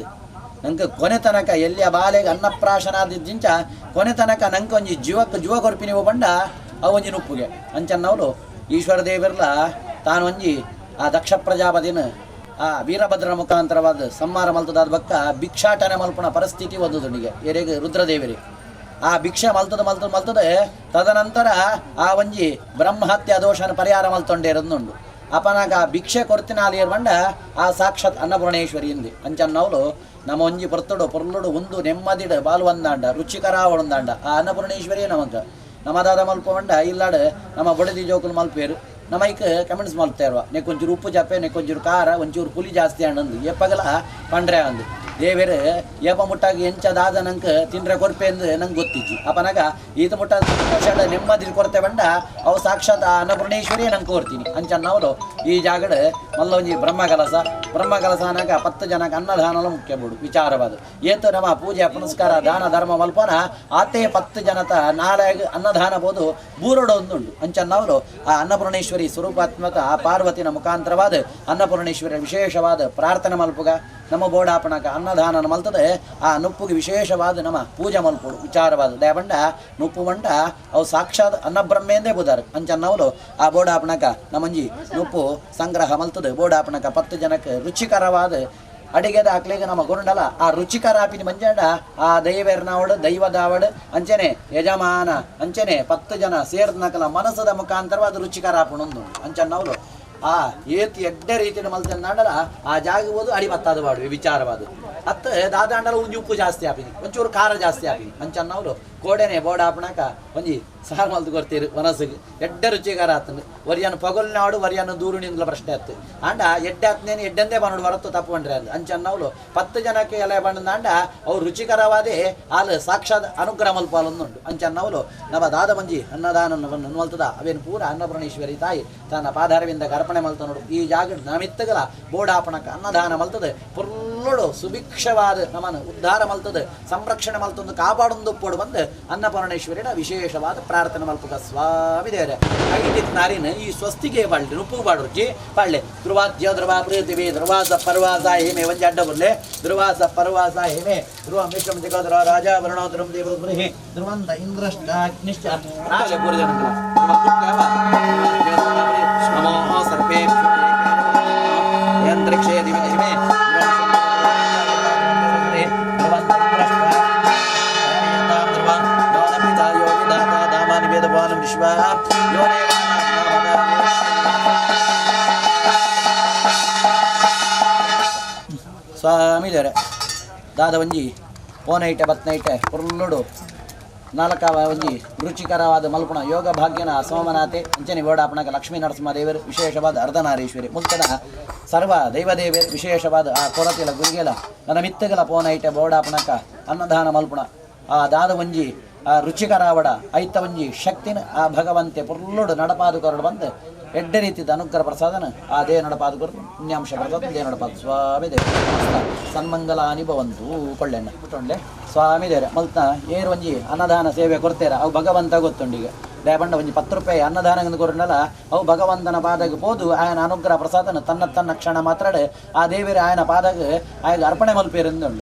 ನಂಗೆ ಕೊನೆ ತನಕ ಎಲ್ಲಿಯ ಬಾಲೆಗೆ ಅನ್ನಪ್ರಾಶನಾದಿದ್ದಿಂಚ ಕೊನೆ ತನಕ ನಂಗೆ ಒಂಜಿ ಜೀವಕ್ಕೆ ಜೀವ ಕೊರ್ಪಿ ನೀವು ಬಂಡ ಅವು ಒಂಜಿ ನುಪ್ಪುಗೆ ಅಂಚನ್ನವಳು ಈಶ್ವರ ದೇವಿರ್ಲ ತಾನು ಒಂಜಿ ಆ ದಕ್ಷ ಪ್ರಜಾಪತಿನ ಆ ವೀರಭದ್ರನ ಮುಖಾಂತರವಾದ ಸಂಹಾರ ಮಲ್ತದಾದ ಬಕ್ಕ ಭಿಕ್ಷಾಟನೆ ಮಲ್ಪುಣ ಪರಿಸ್ಥಿತಿ ಒದ್ದುದುಂಡಿಗೆ ಎರೆಗೆ ರುದ್ರದೇವರಿ ಆ ಭಿಕ್ಷೆ ಮಲ್ತದ ಮಲ್ತದ ಮಲ್ತದೆ ತದನಂತರ ಆ ಒಂಜಿ ಬ್ರಹ್ಮಹತ್ಯೆ ದೋಷನ ಪರಿಹಾರ ಮಲ್ತೊಂಡೇರದ್ನುಂಡು. ಅಪನಾಗ ಆ ಭಿಕ್ಷೆ ಕೊರ್ತಿನ ಅಲಿಯರ್ ಬಂಡ ಆ ಸಾಕ್ಷಾತ್ ಅನ್ನಪೂರ್ಣೇಶ್ವರಿ ಇಂದಿ ಅಂಚನ್ನವಳು ನಮ್ಮ ಒಂಜಿ ಪೊರ್ತುಡು ಪೊರ್ಲುಡು ಒಂದು ನೆಮ್ಮದಿಡು ಬಾಲುವಂದಾಂಡ ರುಚಿಕರಾವಳುಂದಾಂಡ ಆ ಅನ್ನಪೂರ್ಣೇಶ್ವರಿಯೇ ನಮಗ ನಮ್ಮದಾದ ಮಲ್ಪ ಬಂಡ ಇಲ್ಲಾಡು ನಮ್ಮ ಬಡದಿ ಜೋಕುಲು ಮಲ್ಪೇರು ನಮೈಕ್ ಕಮೆಂಟ್ಸ್ ಮಲ್ತೇರ್ವ ನೆಕ್ಕೊಂಚೂರು ಉಪ್ಪು ಜಪ್ಪೆ ನೆಕ್ಕೊಂಚೂರು ಖಾರ ಒಂಚೂರು ಪುಲಿ ಜಾಸ್ತಿ ಅಣ್ಣಂದು ಏಪಗಲ ಪಂಡ್ರೆ ಅಂದು ದೇವೇರು ಏಪ ಮುಟ್ಟಾಗಿ ಎಂಚದಾದ ನಂಗೆ ತಿಂದ್ರೆ ಕೊರ್ಪೆ ಅಂದು ನಂಗೆ ಗೊತ್ತಿಜ್ಜಿ. ಅಪನಾಗ ಈತ ಮುಟ್ಟ ನೆಮ್ಮದಿ ಕೊರತೆ ಬಂಡ ಅವು ಸಾಕ್ಷಾತ್ ಆ ಅನ್ನಪೂರ್ಣೇಶ್ವರಿಯೇ ನಂಗೆ ಕೋರ್ತೀನಿ ಅಂಚನ್ನವಳು ಈ ಜಾಗಡ್ ಮಲ್ಲೊಂಜಿ ಬ್ರಹ್ಮಕಲಸ ಬ್ರಹ್ಮಕಲಸ ಅನ್ನಾಗ 10 ಜನಕ್ಕೆ ಅನ್ನದಾನಲ ಮುಖ್ಯ ಬಿಡು ವಿಚಾರವಾದ ಏತು ನಮ್ಮ ಪೂಜೆ ಪುನಸ್ಕಾರ ದಾನ ಧರ್ಮ ಮಲ್ಪನ ಆತೇ 10 ಜನತ ನಾಳೆಗೆ ಅನ್ನದಾನ ಬೋದು ಬೂರಡು ಒಂದುಂಡು ಅಂಚನ್ನವಳು ಆ ಅನ್ನಪೂರ್ಣೇಶ್ವರಿ ಸ್ವರೂಪಾತ್ಮಕ ಆ ಪಾರ್ವತಿನ ಮುಖಾಂತರವಾದ ಅನ್ನಪೂರ್ಣೇಶ್ವರಿಯ ವಿಶೇಷವಾದ ಪ್ರಾರ್ಥನೆ ಮಲ್ಪುಗ ನಮ್ಮ ಬೋಡಾಪಣಕ ಅನ್ನದಾನ ಮಲ್ತದೆ ಆ ನುಪ್ಪುಗೆ ವಿಶೇಷವಾದ ನಮ್ಮ ಪೂಜೆ ಮಲ್ಪುಡು ವಿಚಾರವಾದ ದಯಬಂಡ ನುಪ್ಪು ಬಂಡ ಅವು ಸಾಕ್ಷಾತ್ ಅನ್ನಬ್ರಹ್ಮೆಂದೇ ಬುದಾರು ಅಂಚನ್ನವಳು ಆ ಬೋಡಾಪಣಕ ನಮ್ಮಂಜಿ ನುಪ್ಪು ಸಂಗ್ರಹ ಮಲ್ತದೆ ಬೋಡಾಪಣಕ 10 ಜನಕ್ಕೆ ರುಚಿಕರವಾದ ಅಡಿಗೆದ ಆಕ್ಲೆಗೆ ನಮ್ಮ ಗುರುಂಡಲ ಆ ರುಚಿಕರ ಆಪಿನ ಮಂಜಂಡ ಆ ದೈವೆರ್ನಾವಡು ದೈವದಾವಡು ಅಂಚನೆ ಯಜಮಾನ ಅಂಚನೆ 10 ಜನ ಸೇರ್ದನಕಲ ಮನಸ್ಸದ ಮುಖಾಂತರವಾದ ರುಚಿಕರ ಆಪಣೊಂದು ಅಂಚನ್ನವಳು ಆ ಏತಿ ಎಡ್ಡೆ ರೀತಿಯ ಮಲ್ತಂದಾಂಡಲ ಆ ಜಾಗ ಹೋದು ಅಡಿ ಬತ್ತಾದ ಬಾಡುವೆ ವಿಚಾರವಾದ ಅತ್ತ ದಾದಾಂಡಲ ಒಂಜಿ ಉಪ್ಪು ಜಾಸ್ತಿ ಆಪಿನಿ ಒಂಚೂರು ಖಾರ ಜಾಸ್ತಿ ಆಪಿನಿ ಅಂಚನ್ನವಳು ಕೋಡೆನೆ ಬೋಡ ಆಪಣಕ ಒಂಜಿ ಸಾರು ಮಲ್ತು ಕೊರ್ತೀರು ಮನಸ್ಸಿಗೆ ಎಡ್ಡೆ ರುಚಿಕರ ಆತಂದು ವರಿಯನ್ನು ಪಗೊಲ್ನಾಡು ವರಿಯನ್ನು ದೂರುನಿಂದಲ ಪ್ರಶ್ನೆ ಆತು ಆಂಡ ಎಡ್ಡೆ ಆತ್ನೇನು ಎಡ್ಡೆಂದೇ ಬನ್ನಡು ಹೊರತು ತಪ್ಪು ಬಂಡ್ರೆ ಅಂದು ಅಂಚನ್ನವಳು 10 ಜನಕ್ಕೆ ಎಲೆ ಬಣ್ಣದಾಂಡ ಅವ್ರು ರುಚಿಕರವಾದೇ ಆಲ್ ಸಾಕ್ಷಾತ್ ಅನುಗ್ರಹ ಮಲ್ಪಾಲೊಂದುಂಟು ಅಂಚನ್ನವಳು ನಮ್ಮ ದಾದ ಮಂಜಿ ಅನ್ನದಾನ ಮಲ್ತದ ಅವೇನು ಪೂರ ಅನ್ನಪೂರ್ಣೇಶ್ವರಿ ತಾಯಿ ತನ್ನ ಪಾದಾರವಿಂದ ಅರ್ಪಣೆ ಮಲ್ತ ನೋಡು ಈ ಜಾಗ ನಮಿತ್ತಗಲ ಬೋಡಾಪಣಕ ಅನ್ನದಾನ ಮಲ್ತದೆ ಪುರ್ಲುಡು ಸುಭಿಕ್ಷವಾದ ನಮ್ಮನ್ನು ಉದ್ಧಾರ ಮಲ್ತದೆ ಸಂರಕ್ಷಣೆ ಮಲ್ತೊಂದು ಕಾಪಾಡೊಂದು ಪೋಡು ಬಂದು ಅನ್ನಪೂರ್ಣೇಶ್ವರಿನ ವಿಶೇಷವಾದ ಪ್ರಾರ್ಥನೆ ಮಲ್ಪುಗ ಸ್ವಾಮಿ ದೇವರೇ. ಐಟಿತ್ ನಾರಿನ ಈ ಸ್ವಸ್ತಿಗೆ ಬಾಳ್ರಿ ನುಪ್ಪು ಬಾಡ್ರುಜಿ ಪಾಳ್ಳೆ ಧ್ರುವಾದ್ಯ ಧ್ರುವ ಪೃಥ್ವಿ ಧ್ರುವಾಸ ಪರ್ವಾಸ ಹೇಮೆ ಒಂಜಿ ಅಡ್ಡ ಬರ್ಲೆ ಧ್ರುವಾಸ ಪರ್ವಾಸ ಹೇಮೆ ಧ್ರುವ ಮಿಶ್ರಮ ಜಗ ಧ್ರುವ ರಾಜ ವರುಣ ಧ್ರುವ ದೇವ ಧ್ರುವಂತ ಇಂದ್ರಷ್ಟ ಅಗ್ನಿಶ್ಚ ರಾಜ ನಮೋ ಸರ್ಪೇ ಯಂತ್ರಿಕ್ಷೇ ದಿವೆ ಹಿಮೆ ಸ್ವಾಮಿ ದೇವರೇ ದಾದ ಒಂಜಿ ಪೋನೈಟೆ ಬತ್ನೈಟೆ ಪುರ್ಲುಡು ನಾಲ್ಕ ಒಂಜಿ ರುಚಿಕರವಾದ ಮಲ್ಪುಣ ಯೋಗ ಭಾಗ್ಯನ ಸೋಮನಾಥೆ ಅಂಚನೆ ಬೋಡಾಪಣಕ ಲಕ್ಷ್ಮೀ ನರಸಿಂಹ ದೇವರು ವಿಶೇಷವಾದ ಅರ್ಧನಾರೀಶ್ವರಿ ಮುಲ್ತದ ಸರ್ವ ದೈವದೇವರು ವಿಶೇಷವಾದ ಆ ಕೊರತಿಲ ಗುರಿಗೆಲ ನನ್ನ ಮಿತ್ತಗಲ ಪೋನೈಟೆ ಬೋಡಾಪಣಕ ಅನ್ನದಾನ ಮಲ್ಪುಣ ಆ ದಾದ ಒಂಜಿ ಆ ರುಚಿಕರಾವಡ ಐತ ಒಂಜಿ ಶಕ್ತಿನ ಆ ಭಗವಂತೆ ಪುರ್ಲುಡು ನಡಪಾದು ಕೊರಡು ಬಂದು ಎಡ್ಡೆ ರೀತಿದ ಅನುಗ್ರಹ ಪ್ರಸಾದನ ಆ they ನಡಪಾದು ಕೊರಡು ಪುಣ್ಯಾಂಶ ಪ್ರಸಾದ they ನಡಪಾದು ಸ್ವಾಮಿ ದೇವ ಸನ್ಮಂಗಲಾನಿ ಭವಂತು ಕೊಳ್ಳೆಣ್ಣ ಬಿಟ್ಟೊಂಡೆ ಸ್ವಾಮಿ ದೇವರೇ ಮಲ್ತ ಏರು ಒಂಜಿ ಅನ್ನದಾನ ಸೇವೆ ಕೊಡ್ತೇರ ಅವು ಭಗವಂತ ಗೊತ್ತುಂಡಿಗೆ ದಯಪಂಡ ಒಂಜಿ 10 ರೂಪಾಯಿ ಅನ್ನದಾನ ಕೊರಡಲ್ಲ ಅವು ಭಗವಂತನ ಪಾದಗ ಪೋದು ಆಯನ ಅನುಗ್ರಹ ಪ್ರಸಾದನ ತನ್ನ ತನ್ನ ಕ್ಷಣ ಮಾತ್ರ ಆ ದೇವರ ಆಯನ ಪಾದಗ ಆಯಗ ಅರ್ಪಣೆ ಮಲ್ಪೇರೆಂದುಂಡು.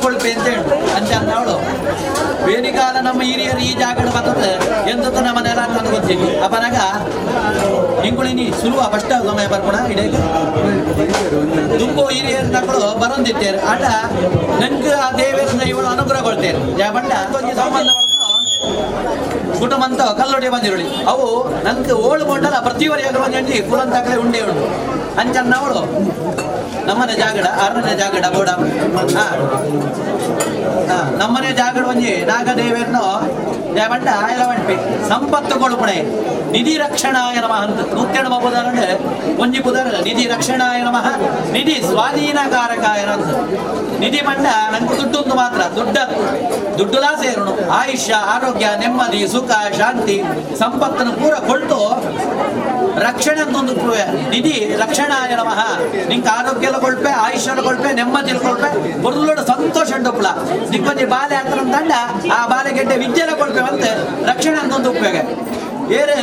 ಕೊಳ್ಪೆ ಅಂತ ಹೇಳಿ ಅಂಚ ಅವಳು ಬೇನಿಕಾಲ ನಮ್ಮ ಹಿರಿಯರು ಈ ಜಾಗಡ ಬರ್ತದೆ ಎಂತ ನಮ್ಮ ನೆಲ ಅಂತ ಗೊತ್ತಿತ್ತು ಅಪನಾಗ ಇಂಕುಳಿನಿ ಸುಲುವ ಫಸ್ಟ್ ಸಮಯ ಬರ್ಕೊಣ ಇಡೀ ತುಂಬ ಹಿರಿಯರು ನಕ್ಕಳು ಬರೊಂದಿತ್ತೇರು ಆಟ ನಂಗೆ ಆ ದೇವರನ್ನ ಇವಳು ಅನುಗ್ರಹ ಕೊಡ್ತೇನೆ ಬಂಡ ಸಂಬಂಧ ಕುಟುಂಬ ಕಲ್ಲೊಡೆ ಬಂದಿರುಳಿ ಅವು ನಂಗೆ ಓಳು ಕೊಂಡಲ್ಲ ಪ್ರತಿ ವರೆಯಾಗಲು ಒಂಜಿ ಕುಲಂತಾಕಲೆ ಉಂಡೆ ಉಂಡು ಅಂಚನ್ನ ಅವಳು ನಮ್ಮನೆ ಜಾಗಡ ಅರಣ್ಯ ಜಾಗಡ ಬೋಡ ನಮ್ಮನೆ ಜಾಗಡ ಒಂಜಿ ನಾಗದೇವೇರ್ನೋ ಬಂಡ ಆಯಲವಂಪಿ ಸಂಪತ್ತು ಕೊಡುಪಣೆ ನಿಧಿ ರಕ್ಷಣಾಯ ನಮಃ ಅಂತ ನೂತ್ತೆರಡು ಬುಧರ್ ಒಂಜಿ ಬುಧರ್ ನಿಧಿ ರಕ್ಷಣಾಯ ನಮಃ ನಿಧಿ ಸ್ವಾಧೀನಕಾರಕಾಯ ಅಂತ ನಿಧಿ ಮಂಡ ನಂಗೆ ದುಡ್ಡೊಂದು ಮಾತ್ರ ದುಡ್ಡ ದುಡ್ಡುಲಾ ಸೇರುಣು ಆಯುಷ್ಯ ಆರೋಗ್ಯ ನೆಮ್ಮದಿ ಸುಖ ಶಾಂತಿ ಸಂಪತ್ತನ್ನು ಪೂರ ಕೊಟ್ಟು ರಕ್ಷಣೆ ಅಂತ ಒಂದು ನಿಧಿ ರಕ್ಷಣಾಯ ನಮಃ ನಿಂಗೆ ಆರೋಗ್ಯಲ ಕೊಳ್ಪೆ ಆಯುಷ್ಯಲ ಕೊಳ್ಪೆ ನೆಮ್ಮದಿಲ ಕೊಳ್ಪೆ ಬೊರ್ಲೋಡು ಸಂತೋಷ ಉಂಟುಪ್ಲ ನಿಕ್ಕೊಂಜಿ ಬಾಲೆ ಹತ್ರ ತಂಡ ಆ ಬಾಲೆ ಗೆಡ್ಡೆ ವಿದ್ಯೆಲ ಕೊಳ್ಪೆ ಅಂತ ರಕ್ಷಣೆ ಅಂತ ಒಂದು ಉಪಯೋಗ ಏರು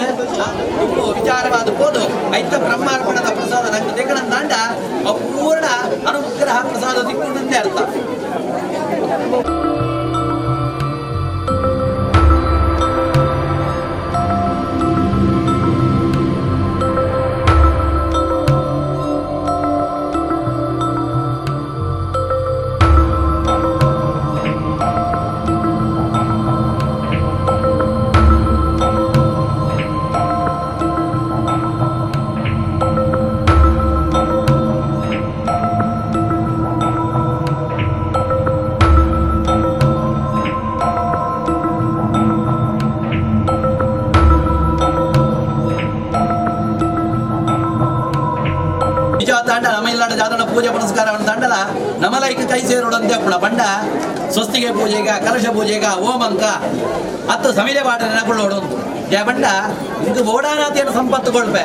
ವಿಚಾರವಾದ ಹೋದು ಐತ ಬ್ರಹ್ಮಾರ್ಪಣದ ಪ್ರಸಾದ ನಂಗೆ ತೆಗಣ ತಂಡ ಪೂರ್ಣ ಅನುಗ್ರಹ ಪ್ರಸಾದ ದಿಕ್ಕುಂಟಂತೆ ಅರ್ಥ. ತಾಂಡ ನಮ್ಮ ಇಲ್ಲಾಂಡ ಜಾತನ ಪೂಜೆ ಪುನಸ್ಕಾರ ತಾಂಡಲ ನಮಲೈಕ ಕೈ ಸೇರೋಡಂತೆ ಅಪ್ಪಣ ಬಂಡ ಸ್ವಸ್ತಿಗೆ ಪೂಜೆಗ ಕಲಶ ಪೂಜೆಗ ಓಮಂಕ ಅತ್ತು ಸಮಿಲೆ ಪಾಠ ನೆನಕೊಳ್ಳೋಡು ಜಯ ಬಂಡ ಇದು ಓಡಾನಾತಿಯನ್ನು ಸಂಪತ್ತು ಕೊಳ್ಪೆ.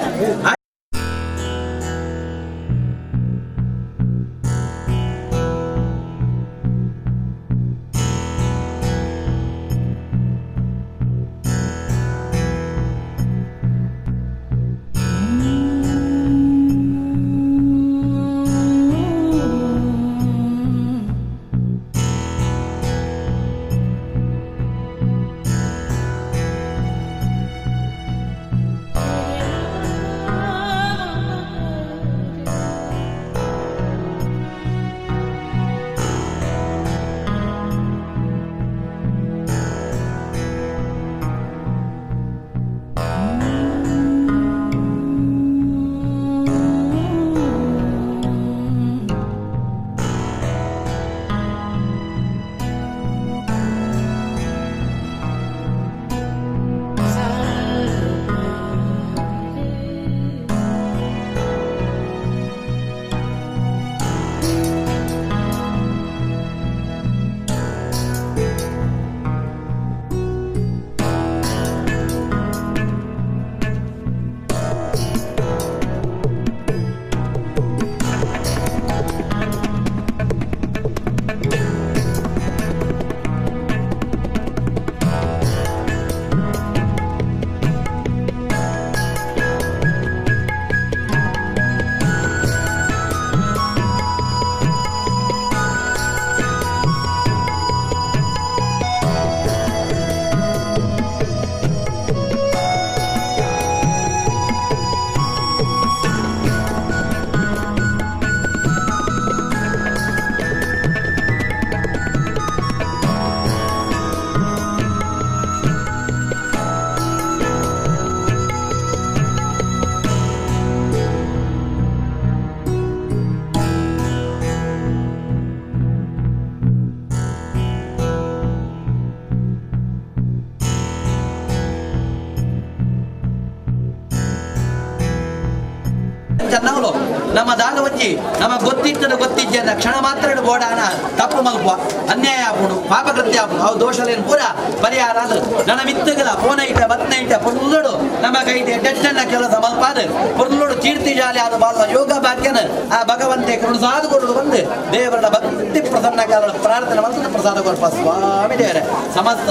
ಚನ್ನವಳು ನಮ್ಮ ದಾದವಜ್ಜಿ ನಮ್ಮ ಗೊತ್ತಿತ್ತದ ಗೊತ್ತಿಜ್ಜೆ ಕ್ಷಣ ಮಾತ್ರ ಬೋಡಾನ ತಪ್ಪು ಮಲ್ಪುವ ಅನ್ಯಾಯ ಆಪುಣು ಪಾಪಕೃತ್ಯ ಆಪುಣು ಅವು ದೋಷಲೇನು ಪೂರ ಪರಿಹಾರ ಅದು ನನ್ನ ಮಿತ್ತಗಲ ಫೋನ ಇಟ್ಟ ಬತ್ನ ಇಟ್ಟ ಪುರ್ಲುಡು ನಮ್ಮ ಕೈಟೆ ಟೆಟ್ಟನ್ನ ಕೆಲಸ ಮಲ್ಪಾದ ಪುರ್ಲುಡು ಕೀರ್ತಿ ಜಾಲಿ ಆದ ಬಾಲ ಯೋಗ ಭಾಗ್ಯನ ಆ ಭಗವಂತೆ ಕರುಣ ಸಾಧು ಕೊಡು ಬಂದು ದೇವರ ಭಕ್ತಿ ಪ್ರಸನ್ನ ಕಾಲ ಪ್ರಾರ್ಥನೆ ಮಾಡ್ತದೆ ಪ್ರಸಾದ ಕೊರಪ ಸ್ವಾಮಿ ದೇವರೇ ಸಮಸ್ತ.